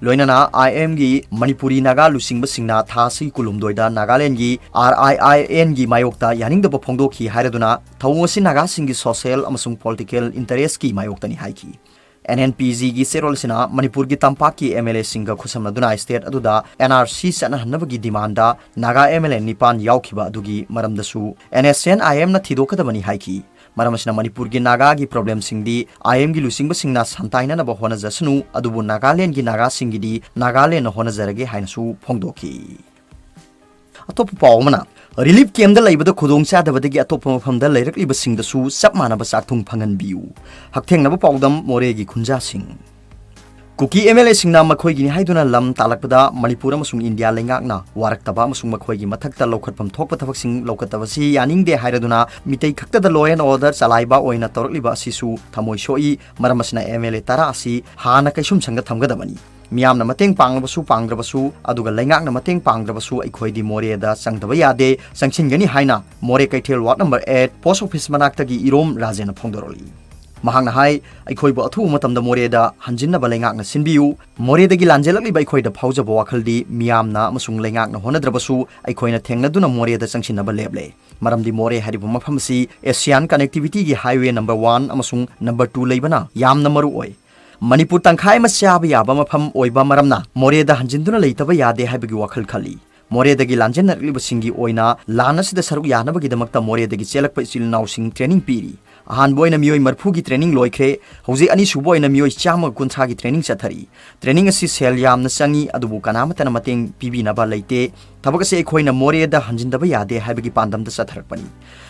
ꯂꯣꯏꯅꯅ I M ꯒꯤ ꯃꯅꯤꯄꯨꯔꯤ ꯅꯥꯒꯥ ꯂꯨꯆꯤꯡꯕꯁꯤꯡꯅ ꯊꯥ ꯑꯁꯤꯒꯤ ꯀꯨꯟꯍꯨꯝꯗꯣꯏꯗ ꯅꯥꯒꯥꯂꯦꯟꯒꯤ R I I N ꯒꯤ ꯃꯥꯌꯣꯛꯇ ꯌꯥꯅꯤꯡꯗꯕ ꯐꯣꯡꯗꯣꯛꯈꯤ ꯍꯥꯏꯔꯗꯨꯅ ꯊꯧꯑꯣꯡ ꯑꯁꯤ ꯅꯥꯒꯥꯁꯤꯡꯒꯤ social ꯑꯃꯁꯨꯡ political interestꯀꯤ ꯃꯥꯌꯣꯛꯇꯅꯤ ꯍꯥꯏꯈꯤ꯫ NNPGꯒꯤ ꯆꯦꯔꯣꯜ ꯑꯁꯤꯅ ꯃꯅꯤꯄꯨꯔꯒꯤ ꯇꯝꯄꯥꯛꯀꯤ MLAꯁꯤꯡꯒ ꯈꯨꯠꯁꯝꯅꯗꯨꯅ state ꯑꯗꯨꯗ NRC ꯆꯠꯅꯍꯟꯅꯕꯒꯤ demandꯗ ꯅꯥꯒꯥ MLA ꯅꯤꯄꯥꯟ ꯌꯥꯎꯈꯤꯕ ꯑꯗꯨꯒꯤ ꯃꯔꯝꯗꯁꯨ NSCN-IMꯅ ꯊꯤꯗꯣꯛꯀꯗꯕꯅꯤ ꯍꯥꯏꯈꯤ꯫ ꯃꯔꯝ ꯑꯁꯤꯅ ꯃꯅꯤꯄꯨꯔꯒꯤ ꯅꯥꯒꯥꯒꯤ problemꯁꯤꯡꯗꯤ IMꯒꯤ ꯂꯨꯆꯤꯡꯕꯁꯤꯡꯅ ꯁꯟꯇꯥꯏꯅꯅꯕ ꯍꯣꯠꯅꯖꯁꯅꯨ, ꯑꯗꯨꯕꯨ ꯅꯥꯒꯥꯂꯦꯟꯒꯤ ꯅꯥꯒꯥꯁꯤꯡꯒꯤꯗꯤ ꯅꯥꯒꯥꯂꯦꯟꯅ ꯍꯣꯠꯅꯖꯔꯒꯦ ꯍꯥꯏꯅꯁꯨ ꯐꯣꯡꯗꯣꯛꯈꯤ꯫ ꯑꯇꯣꯞꯄ ꯄꯥꯎ ꯑꯃꯅ, relief campꯗ ꯂꯩꯕꯗ ꯈꯨꯗꯣꯡꯆꯥꯗꯕꯗꯒꯤ ꯑꯇꯣꯞꯄ ꯃꯐꯝꯗ ꯂꯩꯔꯛꯂꯤꯕꯁꯤꯡꯗꯁꯨ ꯆꯞ ꯃꯥꯟꯅꯕ ꯆꯥꯛꯊꯨꯡ ꯐꯪꯍꯟꯕꯤꯌꯨ꯫ ꯍꯛꯊꯦꯡꯅꯕ ꯄꯥꯎꯗꯝ ꯃꯣꯔꯦꯒꯤ ꯈꯨꯟꯖꯥꯁꯤꯡ꯫ ꯀꯨꯀꯤ MLAꯁꯤꯡꯅ ꯃꯈꯣꯏꯒꯤꯅꯤ ꯍꯥꯏꯗꯨꯅ ꯂꯝ ꯇꯥꯜꯂꯛꯄꯗ ꯃꯅꯤꯄꯨꯔ ꯑꯃꯁꯨꯡ ꯏꯟꯗꯤꯌꯥ ꯂꯩꯉꯥꯛꯅ ꯋꯥꯔꯛꯇꯕ ꯑꯃꯁꯨꯡ ꯃꯈꯣꯏꯒꯤ ꯃꯊꯛꯇ ꯂꯧꯈꯠꯐꯝ ꯊꯣꯛꯄ ꯊꯕꯛꯁꯤꯡ ꯂꯧꯈꯠꯇꯕꯁꯤ ꯌꯥꯅꯤꯡꯗꯦ ꯍꯥꯏꯔꯗꯨꯅ ꯃꯤꯇꯩ ꯈꯛꯇꯗ law and order ꯆꯂꯥꯏꯕ ꯑꯣꯏꯅ ꯇꯧꯔꯛꯂꯤꯕ ꯑꯁꯤꯁꯨ ꯊꯃꯣꯏ ꯁꯣꯛꯏ꯫ ꯃꯔꯝ ꯑꯁꯤꯅ MLA ꯇꯔꯥ ꯑꯁꯤ ꯍꯥꯟꯅ ꯀꯩꯁꯨꯝꯁꯪꯗ ꯊꯝꯒꯗꯕꯅꯤ꯫ ꯃꯤꯌꯥꯝꯅ ꯃꯇꯦꯡ ꯄꯥꯡꯂꯕꯁꯨ ꯄꯥꯡꯗ꯭ꯔꯕꯁꯨ, ꯑꯗꯨꯒ ꯂꯩꯉꯥꯛꯅ ꯃꯇꯦꯡ ꯄꯥꯡꯗ꯭ꯔꯕꯁꯨ ꯑꯩꯈꯣꯏꯗꯤ ꯃꯣꯔꯦꯗ ꯆꯪꯗꯕ ꯌꯥꯗꯦ, ꯆꯪꯁꯤꯟꯒꯅꯤ ꯍꯥꯏꯅ ꯃꯣꯔꯦ ꯀꯩꯊꯦꯜ ward number eight post office ꯃꯅꯥꯛꯇꯒꯤ ꯏꯔꯣꯝ ꯔꯥꯖꯦꯟꯅ ꯐꯣꯡꯗꯣꯔꯛꯂꯤ꯫ ꯃꯍꯥꯛꯅ ꯍꯥꯏ, ꯑꯩꯈꯣꯏꯕꯨ ꯑꯊꯨꯕ ꯃꯇꯝꯗ ꯃꯣꯔꯦꯗ ꯍꯟꯖꯤꯟꯅꯕ ꯂꯩꯉꯥꯛꯅ ꯁꯤꯟꯕꯤꯌꯨ꯫ ꯃꯣꯔꯦꯗꯒꯤ ꯂꯥꯟꯖꯦꯜꯂꯛꯂꯤꯕ ꯑꯩꯈꯣꯏꯗ ꯐꯥꯎꯖꯕ ꯋꯥꯈꯜꯗꯤ ꯃꯤꯌꯥꯝꯅ ꯑꯃꯁꯨꯡ ꯂꯩꯉꯥꯛꯅ ꯍꯣꯠꯅꯗ꯭ꯔꯕꯁꯨ ꯑꯩꯈꯣꯏꯅ ꯊꯦꯡꯅꯗꯨꯅ ꯃꯣꯔꯦꯗ ꯆꯪꯁꯤꯟꯅꯕ ꯂꯦꯞꯂꯦ꯫ ꯃꯔꯝꯗꯤ ꯃꯣꯔꯦ ꯍꯥꯏꯔꯤꯕ ꯃꯐꯝ ꯑꯁꯤ Asian connectivityꯒꯤ highway number one ꯑꯃꯁꯨꯡ number two ꯂꯩꯕꯅ ꯌꯥꯝꯅ ꯃꯔꯨ ꯑꯣꯏ꯫ ꯃꯅꯤꯄꯨꯔ ꯇꯪꯈꯥꯏ ꯑꯃ ꯆꯥꯕ ꯌꯥꯕ ꯃꯐꯝ ꯑꯣꯏꯕ ꯃꯔꯝꯅ ꯃꯣꯔꯦꯗ ꯍꯟꯖꯤꯟꯗꯨꯅ ꯂꯩꯇꯕ ꯌꯥꯗꯦ ꯍꯥꯏꯕꯒꯤ ꯋꯥꯈꯜ ꯈꯜꯂꯤ꯫ ꯃꯣꯔꯦꯗꯒꯤ ꯂꯥꯟꯖꯦꯟꯅꯔꯛꯂꯤꯕꯁꯤꯡꯒꯤ ꯑꯣꯏꯅ ꯂꯥꯟ ꯑꯁꯤꯗ ꯁꯔꯨꯛ ꯌꯥꯅꯕꯒꯤꯗꯃꯛꯇ ꯃꯣꯔꯦꯗꯒꯤ ꯆꯦꯜꯂꯛꯄ ꯏꯆꯤꯜ ꯏꯅꯥꯎꯁꯤꯡ training ꯄꯤꯔꯤ꯫ ꯑꯍꯥꯟꯕ ꯑꯣꯏꯅ ꯃꯤꯑꯣꯏ ꯃꯔꯤꯐꯨꯒꯤ training ꯂꯣꯏꯈ꯭ꯔꯦ꯫ ꯍꯧꯖꯤꯛ ꯑꯅꯤꯁꯨꯕ ꯑꯣꯏꯅ ꯃꯤꯑꯣꯏ ꯆꯥꯝꯃꯒ ꯀꯨꯟꯊ꯭ꯔꯥꯒꯤ training ꯆꯠꯊꯔꯤ꯫ Training ꯑꯁꯤ ꯁꯦꯜ ꯌꯥꯝꯅ ꯆꯪꯏ, ꯑꯗꯨꯕꯨ ꯀꯅꯥꯃꯠꯇꯅ ꯃꯇꯦꯡ ꯄꯤꯕꯤꯅꯕ ꯂꯩꯇꯦ꯫ ꯊꯕꯛ ꯑꯁꯤ ꯑꯩꯈꯣꯏꯅ ꯃꯣꯔꯦꯗ ꯍꯟꯖꯤꯟꯗꯕ ꯌꯥꯗꯦ ꯍꯥꯏꯕꯒꯤ ꯄꯥꯟꯗꯝꯗ ꯆꯠꯊꯔꯛꯄꯅꯤ꯫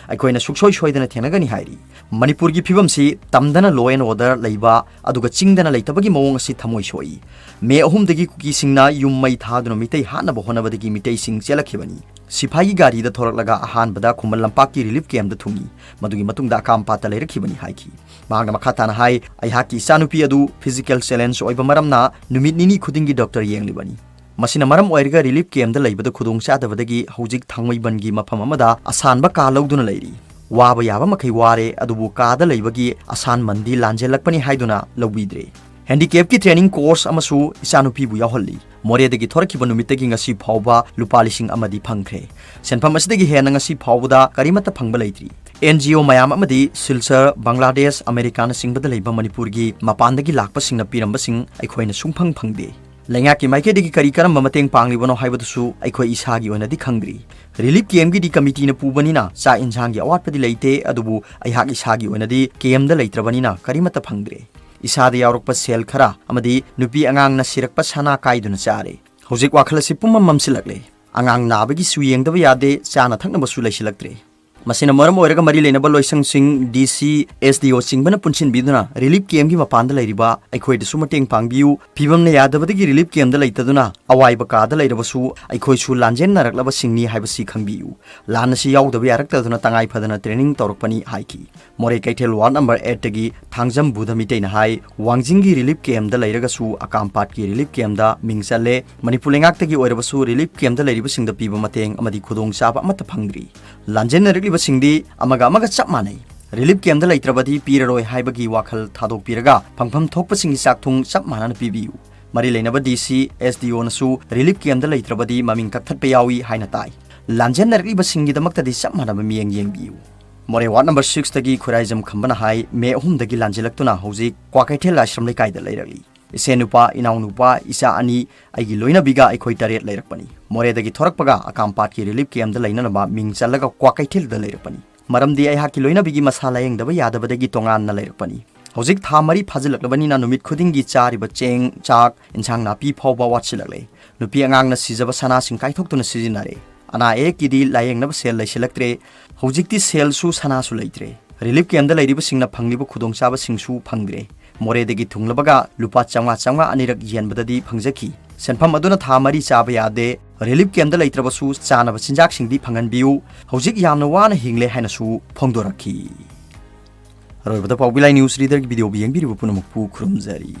ꯑꯩꯈꯣꯏꯅ ꯁꯨꯛꯁꯣꯏ ꯁꯣꯏꯗꯅ ꯊꯦꯡꯅꯒꯅꯤ ꯍꯥꯏꯔꯤ꯫ ꯃꯅꯤꯄꯨꯔꯒꯤ ꯐꯤꯕꯝꯁꯤ ꯇꯝꯗꯅ law and order ꯂꯩꯕ, ꯑꯗꯨꯒ ꯆꯤꯡꯗꯅ ꯂꯩꯇꯕꯒꯤ ꯃꯑꯣꯡ ꯑꯁꯤ ꯊꯃꯣꯏ ꯁꯣꯛꯏ꯫ ꯃꯦ ꯑꯍꯨꯝꯗꯒꯤ ꯀꯨꯀꯤꯁꯤꯡꯅ ꯌꯨꯝ ꯃꯩ ꯊꯥꯗꯨꯅ ꯃꯤꯇꯩ ꯍꯥꯠꯅꯕ ꯍꯣꯠꯅꯕꯗꯒꯤ ꯃꯤꯇꯩꯁꯤꯡ ꯆꯦꯜꯂꯛꯈꯤꯕꯅꯤ꯫ ꯁꯤꯐꯥꯏꯒꯤ ꯒꯥꯔꯤꯗ ꯊꯣꯔꯛꯂꯒ ꯑꯍꯥꯟꯕꯗ ꯈꯨꯃꯟ ꯂꯝꯄꯥꯛꯀꯤ relief campꯇ ꯊꯨꯡꯏ, ꯃꯗꯨꯒꯤ ꯃꯇꯨꯡꯗ ꯑꯀꯥꯝꯄꯥꯠꯇ ꯂꯩꯔꯛꯈꯤꯕꯅꯤ ꯍꯥꯏꯈꯤ꯫ ꯃꯍꯥꯛꯅ ꯃꯈꯥ ꯇꯥꯅ ꯍꯥꯏ, ꯑꯩꯍꯥꯛꯀꯤ ꯏꯆꯥꯅꯨꯄꯤ ꯑꯗꯨ physical challenge ꯑꯣꯏꯕ ꯃꯔꯝꯅ ꯅꯨꯃꯤꯠ ꯅꯤꯅꯤ ꯈꯨꯗꯤꯡꯒꯤ doctor ꯌꯦꯡꯂꯤꯕꯅꯤ꯫ ꯃꯁꯤꯅ ꯃꯔꯝ ꯑꯣꯏꯔꯒ relief campꯇ ꯂꯩꯕꯗ ꯈꯨꯗꯣꯡꯆꯥꯗꯕꯗꯒꯤ ꯍꯧꯖꯤꯛ ꯊꯥꯡꯃꯩꯕꯟꯒꯤ ꯃꯐꯝ ꯑꯃꯗ ꯑꯁꯥꯟꯕ ꯀꯥ ꯂꯧꯗꯨꯅ ꯂꯩꯔꯤ꯫ ꯋꯥꯕ ꯌꯥꯕ ꯃꯈꯩ ꯋꯥꯔꯦ, ꯑꯗꯨꯕꯨ ꯀꯥꯗ ꯂꯩꯕꯒꯤ ꯑꯁꯥꯟꯃꯟꯗꯤ ꯂꯥꯟꯖꯦꯜꯂꯛꯄꯅꯤ ꯍꯥꯏꯗꯨꯅ ꯂꯧꯕꯤꯗ꯭ꯔꯦ꯫ Handicapꯀꯤ training course ꯑꯃꯁꯨ ꯏꯆꯥꯅꯨꯄꯤꯕꯨ ꯌꯥꯎꯍꯜꯂꯤ꯫ ꯃꯣꯔꯦꯗꯒꯤ ꯊꯣꯔꯛꯈꯤꯕ ꯅꯨꯃꯤꯠꯇꯒꯤ ꯉꯁꯤ ꯐꯥꯎꯕ ꯂꯨꯄꯥ ꯂꯤꯁꯤꯡ ꯑꯃꯗꯤ ꯐꯪꯈ꯭ꯔꯦ꯫ ꯁꯦꯟꯐꯝ ꯑꯁꯤꯗꯒꯤ ꯍꯦꯟꯅ ꯉꯁꯤ ꯐꯥꯎꯕꯗ ꯀꯔꯤꯃꯠꯇ ꯐꯪꯕ ꯂꯩꯇ꯭ꯔꯤ꯫ ꯑꯦꯟ ꯖꯤ ꯑꯣ ꯃꯌꯥꯝ ꯑꯃꯗꯤ ꯁꯤꯜꯆꯔ, ꯕꯪꯒ꯭ꯂꯥꯗꯦꯁ, ꯑꯃꯦꯔꯤꯀꯥꯅꯆꯤꯡꯕꯗ ꯂꯩꯕ ꯃꯅꯤꯄꯨꯔꯒꯤ ꯃꯄꯥꯟꯗꯒꯤ ꯂꯥꯛꯄꯁꯤꯡꯅ ꯄꯤꯔꯝꯕꯁꯤꯡ ꯑꯩꯈꯣꯏꯅ ꯁꯨꯡꯐꯪ ꯐꯪꯗꯦ꯫ ꯂꯩꯉꯥꯛꯀꯤ ꯃꯥꯏꯀꯩꯗꯒꯤ ꯀꯔꯤ ꯀꯔꯝꯕ ꯃꯇꯦꯡ ꯄꯥꯡꯂꯤꯕꯅꯣ ꯍꯥꯏꯕꯗꯨꯁꯨ ꯑꯩꯈꯣꯏ ꯏꯁꯥꯒꯤ ꯑꯣꯏꯅꯗꯤ ꯈꯪꯗ꯭ꯔꯤ꯫ ꯔꯤꯂꯤꯐ ꯀꯦꯝꯒꯤꯗꯤ ꯀꯃꯤꯇꯤꯅ ꯄꯨꯕꯅꯤꯅ ꯆꯥꯛ ꯏꯟꯁꯥꯡꯒꯤ ꯑꯋꯥꯠꯄꯗꯤ ꯂꯩꯇꯦ, ꯑꯗꯨꯕꯨ ꯑꯩꯍꯥꯛ ꯏꯁꯥꯒꯤ ꯑꯣꯏꯅꯗꯤ ꯀꯦꯝꯗ ꯂꯩꯇ꯭ꯔꯕꯅꯤꯅ ꯀꯔꯤꯃꯠꯇ ꯐꯪꯗ꯭ꯔꯦ꯫ ꯏꯁꯥꯗ ꯌꯥꯎꯔꯛꯄ ꯁꯦꯜ ꯈꯔ ꯑꯃꯗꯤ ꯅꯨꯄꯤ ꯑꯉꯥꯡꯅ ꯁꯤꯔꯛꯄ ꯁꯅꯥ ꯀꯥꯏꯗꯨꯅ ꯆꯥꯔꯦ꯫ ꯍꯧꯖꯤꯛ ꯋꯥꯈꯜ ꯑꯁꯤ ꯄꯨꯝꯃꯝ ꯃꯝꯁꯤꯜꯂꯛꯂꯦ꯫ ꯑꯉꯥꯡ ꯅꯥꯕꯒꯤꯁꯨ ꯌꯦꯡꯗꯕ ꯌꯥꯗꯦ, ꯆꯥꯅ ꯊꯛꯅꯕꯁꯨ ꯂꯩꯁꯤꯜꯂꯛꯇ꯭ꯔꯦ꯫ ꯃꯁꯤꯅ ꯃꯔꯝ ꯑꯣꯏꯔꯒ ꯃꯔꯤ ꯂꯩꯅꯕ ꯂꯣꯏꯁꯪꯁꯤꯡ, ꯗꯤ ꯁꯤ, ꯑꯦꯁ ꯗꯤ ꯑꯣ ꯆꯤꯡꯕꯅ ꯄꯨꯟꯁꯤꯟꯕꯤꯗꯨꯅ ꯔꯤꯂꯤꯐ ꯀꯦꯝꯒꯤ ꯃꯄꯥꯟꯗ ꯂꯩꯔꯤꯕ ꯑꯩꯈꯣꯏꯗꯁꯨ ꯃꯇꯦꯡ ꯄꯥꯡꯕꯤꯌꯨ꯫ ꯐꯤꯕꯝꯅ ꯌꯥꯗꯕꯗꯒꯤ ꯔꯤꯂꯤꯐ ꯀꯦꯝꯗ ꯂꯩꯇꯗꯨꯅ ꯑꯋꯥꯏꯕ ꯀꯥꯗ ꯂꯩꯔꯕꯁꯨ ꯑꯩꯈꯣꯏꯁꯨ ꯂꯥꯟꯖꯦꯟꯅꯔꯛꯂꯕꯁꯤꯡꯅꯤ ꯍꯥꯏꯕꯁꯤ ꯈꯪꯕꯤꯌꯨ꯫ ꯂꯥꯟ ꯑꯁꯤ ꯌꯥꯎꯗꯕ ꯌꯥꯔꯛꯇꯗꯨꯅ ꯇꯉꯥꯏ ꯐꯗꯅ ꯇ꯭ꯔꯦꯅꯤꯡ ꯇꯧꯔꯛꯄꯅꯤ ꯍꯥꯏꯈꯤ꯫ ꯃꯣꯔꯦ ꯀꯩꯊꯦꯜ ꯋꯥꯔꯗ ꯅꯝꯕꯔ ꯑꯦꯠꯇꯒꯤ ꯊꯥꯡꯖꯝ ꯕꯨꯙ ꯃꯤꯇꯩꯅ ꯍꯥꯏ, ꯋꯥꯡꯖꯤꯡꯒꯤ ꯔꯤꯂꯤꯐ ꯀꯦꯝꯗ ꯂꯩꯔꯒꯁꯨ ꯑꯀꯥꯝꯄꯥꯠꯀꯤ ꯔꯤꯂꯤꯐ ꯀꯦꯝꯗ ꯃꯤꯡ ꯆꯜꯂꯦ꯫ ꯃꯅꯤꯄꯨꯔ ꯂꯩꯉꯥꯛꯇꯒꯤ ꯑꯣꯏꯔꯕꯁꯨ ꯔꯤꯂꯤꯐ ꯀꯦꯝꯗ ꯂꯩꯔꯤꯕꯁꯤꯡꯗ ꯄꯤꯕ ꯃꯇꯦꯡ ꯑꯃꯗꯤ ꯈꯨꯗꯣꯡꯆꯥꯕ ꯑꯃꯠꯇ ꯐꯪꯗ꯭ꯔꯤ꯫ ꯂꯥꯟꯖꯦꯟꯅꯔꯛꯂꯤꯕꯁꯤꯡꯗꯤ ꯑꯃꯒ ꯑꯃꯒ ꯆꯞ ꯃꯥꯟꯅꯩ꯫ ꯔꯤꯂꯤꯐ ꯀꯦꯝꯗ ꯂꯩꯇ꯭ꯔꯕꯗꯤ ꯄꯤꯔꯔꯣꯏ ꯍꯥꯏꯕꯒꯤ ꯋꯥꯈꯜ ꯊꯥꯗꯣꯛꯄꯤꯔꯒ ꯐꯪꯐꯝ ꯊꯣꯛꯄꯁꯤꯡꯒꯤ ꯆꯥꯛꯊꯨꯡ ꯆꯞ ꯃꯥꯟꯅꯅ ꯄꯤꯕꯤꯌꯨ꯫ ꯃꯔꯤ ꯂꯩꯅꯕ ꯗꯤ ꯁꯤ, ꯑꯦꯁ ꯗꯤ ꯑꯣꯅꯁꯨ ꯔꯤꯂꯤꯐ ꯀꯦꯝꯗ ꯂꯩꯇ꯭ꯔꯕꯗꯤ ꯃꯃꯤꯡ ꯀꯛꯊꯠꯄ ꯌꯥꯎꯏ ꯍꯥꯏꯅ ꯇꯥꯏ꯫ ꯂꯥꯟꯖꯦꯟꯅꯔꯛꯂꯤꯕꯁꯤꯡꯒꯤꯗꯃꯛꯇꯗꯤ ꯆꯞ ꯃꯥꯟꯅꯕ ꯃꯤꯠꯌꯦꯡ ꯌꯦꯡꯕꯤꯌꯨ꯫ ꯃꯣꯔꯦ ꯋꯥꯔꯗ ꯅꯝꯕꯔ ꯁꯤꯛꯁꯇꯒꯤ ꯈꯨꯔꯥꯏꯖꯝ ꯈꯝꯕꯅ ꯍꯥꯏ, ꯃꯦ ꯑꯍꯨꯝꯗꯒꯤ ꯂꯥꯟꯖꯦꯜꯂꯛꯇꯨꯅ ꯍꯧꯖꯤꯛ ꯀ꯭ꯋꯥꯀꯩꯊꯦꯜ ꯂꯥꯏꯁ꯭ꯔꯝ ꯂꯩꯀꯥꯏꯗ ꯂꯩꯔꯛꯂꯤ꯫ ꯏꯁꯦꯟ ꯅꯨꯄꯥ, ꯏꯅꯥꯎ ꯅꯨꯄꯥ, ꯏꯆꯥ ꯑꯅꯤ, ꯑꯩꯒꯤ ꯂꯣꯏꯅꯕꯤꯒ ꯑꯩꯈꯣꯏ ꯇꯔꯦꯠ ꯂꯩꯔꯛꯄꯅꯤ꯫ ꯃꯣꯔꯦꯗꯒꯤ ꯊꯣꯔꯛꯄꯒ ꯑꯀꯥꯝꯄꯥꯠꯀꯤ ꯔꯤꯂꯤꯐ ꯀꯦꯝꯗ ꯂꯩꯅꯅꯕ ꯃꯤꯡ ꯆꯜꯂꯒ ꯀ꯭ꯋꯥꯀꯩꯊꯦꯜꯗ ꯂꯩꯔꯛꯄꯅꯤ꯫ ꯃꯔꯝꯗꯤ ꯑꯩꯍꯥꯛꯀꯤ ꯂꯣꯏꯅꯕꯤꯒꯤ ꯃꯁꯥ ꯂꯥꯌꯦꯡꯗꯕ ꯌꯥꯗꯕꯗꯒꯤ ꯇꯣꯉꯥꯟꯅ ꯂꯩꯔꯛꯄꯅꯤ꯫ ꯍꯧꯖꯤꯛ ꯊꯥ ꯃꯔꯤ ꯐꯥꯖꯤꯜꯂꯛꯂꯕꯅꯤꯅ ꯅꯨꯃꯤꯠ ꯈꯨꯗꯤꯡꯒꯤ ꯆꯥꯔꯤꯕ ꯆꯦꯡ, ꯆꯥꯛ, ꯏꯟꯁꯥꯡ ꯅꯥꯄꯤ ꯐꯥꯎꯕ ꯋꯥꯠꯁꯤꯜꯂꯛꯂꯦ꯫ ꯅꯨꯄꯤ ꯑꯉꯥꯡꯅ ꯁꯤꯖꯕ ꯁꯅꯥꯁꯤꯡ ꯀꯥꯏꯊꯣꯛꯇꯨꯅ ꯁꯤꯖꯤꯟꯅꯔꯦ꯫ ꯑꯅꯥ ꯑꯌꯦꯛꯀꯤꯗꯤ ꯂꯥꯌꯦꯡꯅꯕ ꯁꯦꯜ ꯂꯩꯁꯤꯜꯂꯛꯇ꯭ꯔꯦ꯫ ꯍꯧꯖꯤꯛꯇꯤ ꯁꯦꯜꯁꯨ ꯁꯅꯥꯁꯨ ꯂꯩꯇ꯭ꯔꯦ꯫ ꯔꯤꯂꯤꯐ ꯀꯦꯝꯗ ꯂꯩꯔꯤꯕꯁꯤꯡꯅ ꯐꯪꯂꯤꯕ ꯈꯨꯗꯣꯡꯆꯥꯕꯁꯤꯡꯁꯨ ꯐꯪꯗ꯭ꯔꯦ꯫ ꯃꯣꯔꯦꯗꯒꯤ ꯊꯨꯡꯂꯕꯒ ꯂꯨꯄꯥ ꯆꯥꯝꯃꯉꯥ ꯆꯥꯝꯃꯉꯥ ꯑꯅꯤꯔꯛ ꯌꯦꯟꯕꯗꯗꯤ ꯐꯪꯖꯈꯤ꯫ ꯁꯦꯟꯐꯝ ꯑꯗꯨꯅ ꯊꯥ ꯃꯔꯤ ꯆꯥꯕ ꯌꯥꯗꯦ꯫ ꯔꯤꯂꯤꯐ ꯀꯦꯝꯗ ꯂꯩꯇ꯭ꯔꯕꯁꯨ ꯆꯥꯅꯕ ꯆꯤꯟꯖꯥꯛꯁꯤꯡꯗꯤ ꯐꯪꯍꯟꯕꯤꯌꯨ꯫ ꯍꯧꯖꯤꯛ ꯌꯥꯝꯅ ꯋꯥꯅ ꯍꯤꯡꯂꯦ ꯍꯥꯏꯅꯁꯨ ꯐꯣꯡꯗꯣꯔꯛꯈꯤ꯫ ꯑꯔꯣꯏꯕꯗ ꯄꯥꯎꯕꯤ ꯂꯥꯏ ꯅ꯭ꯌꯨꯁ ꯔꯤꯗꯔꯒꯤ ꯚꯤꯗꯤꯑꯣꯕꯨ ꯌꯦꯡꯕꯤꯔꯤꯕ ꯄꯨꯝꯅꯃꯛꯄꯨ ꯈꯨꯔꯨꯝꯖꯔꯤ꯫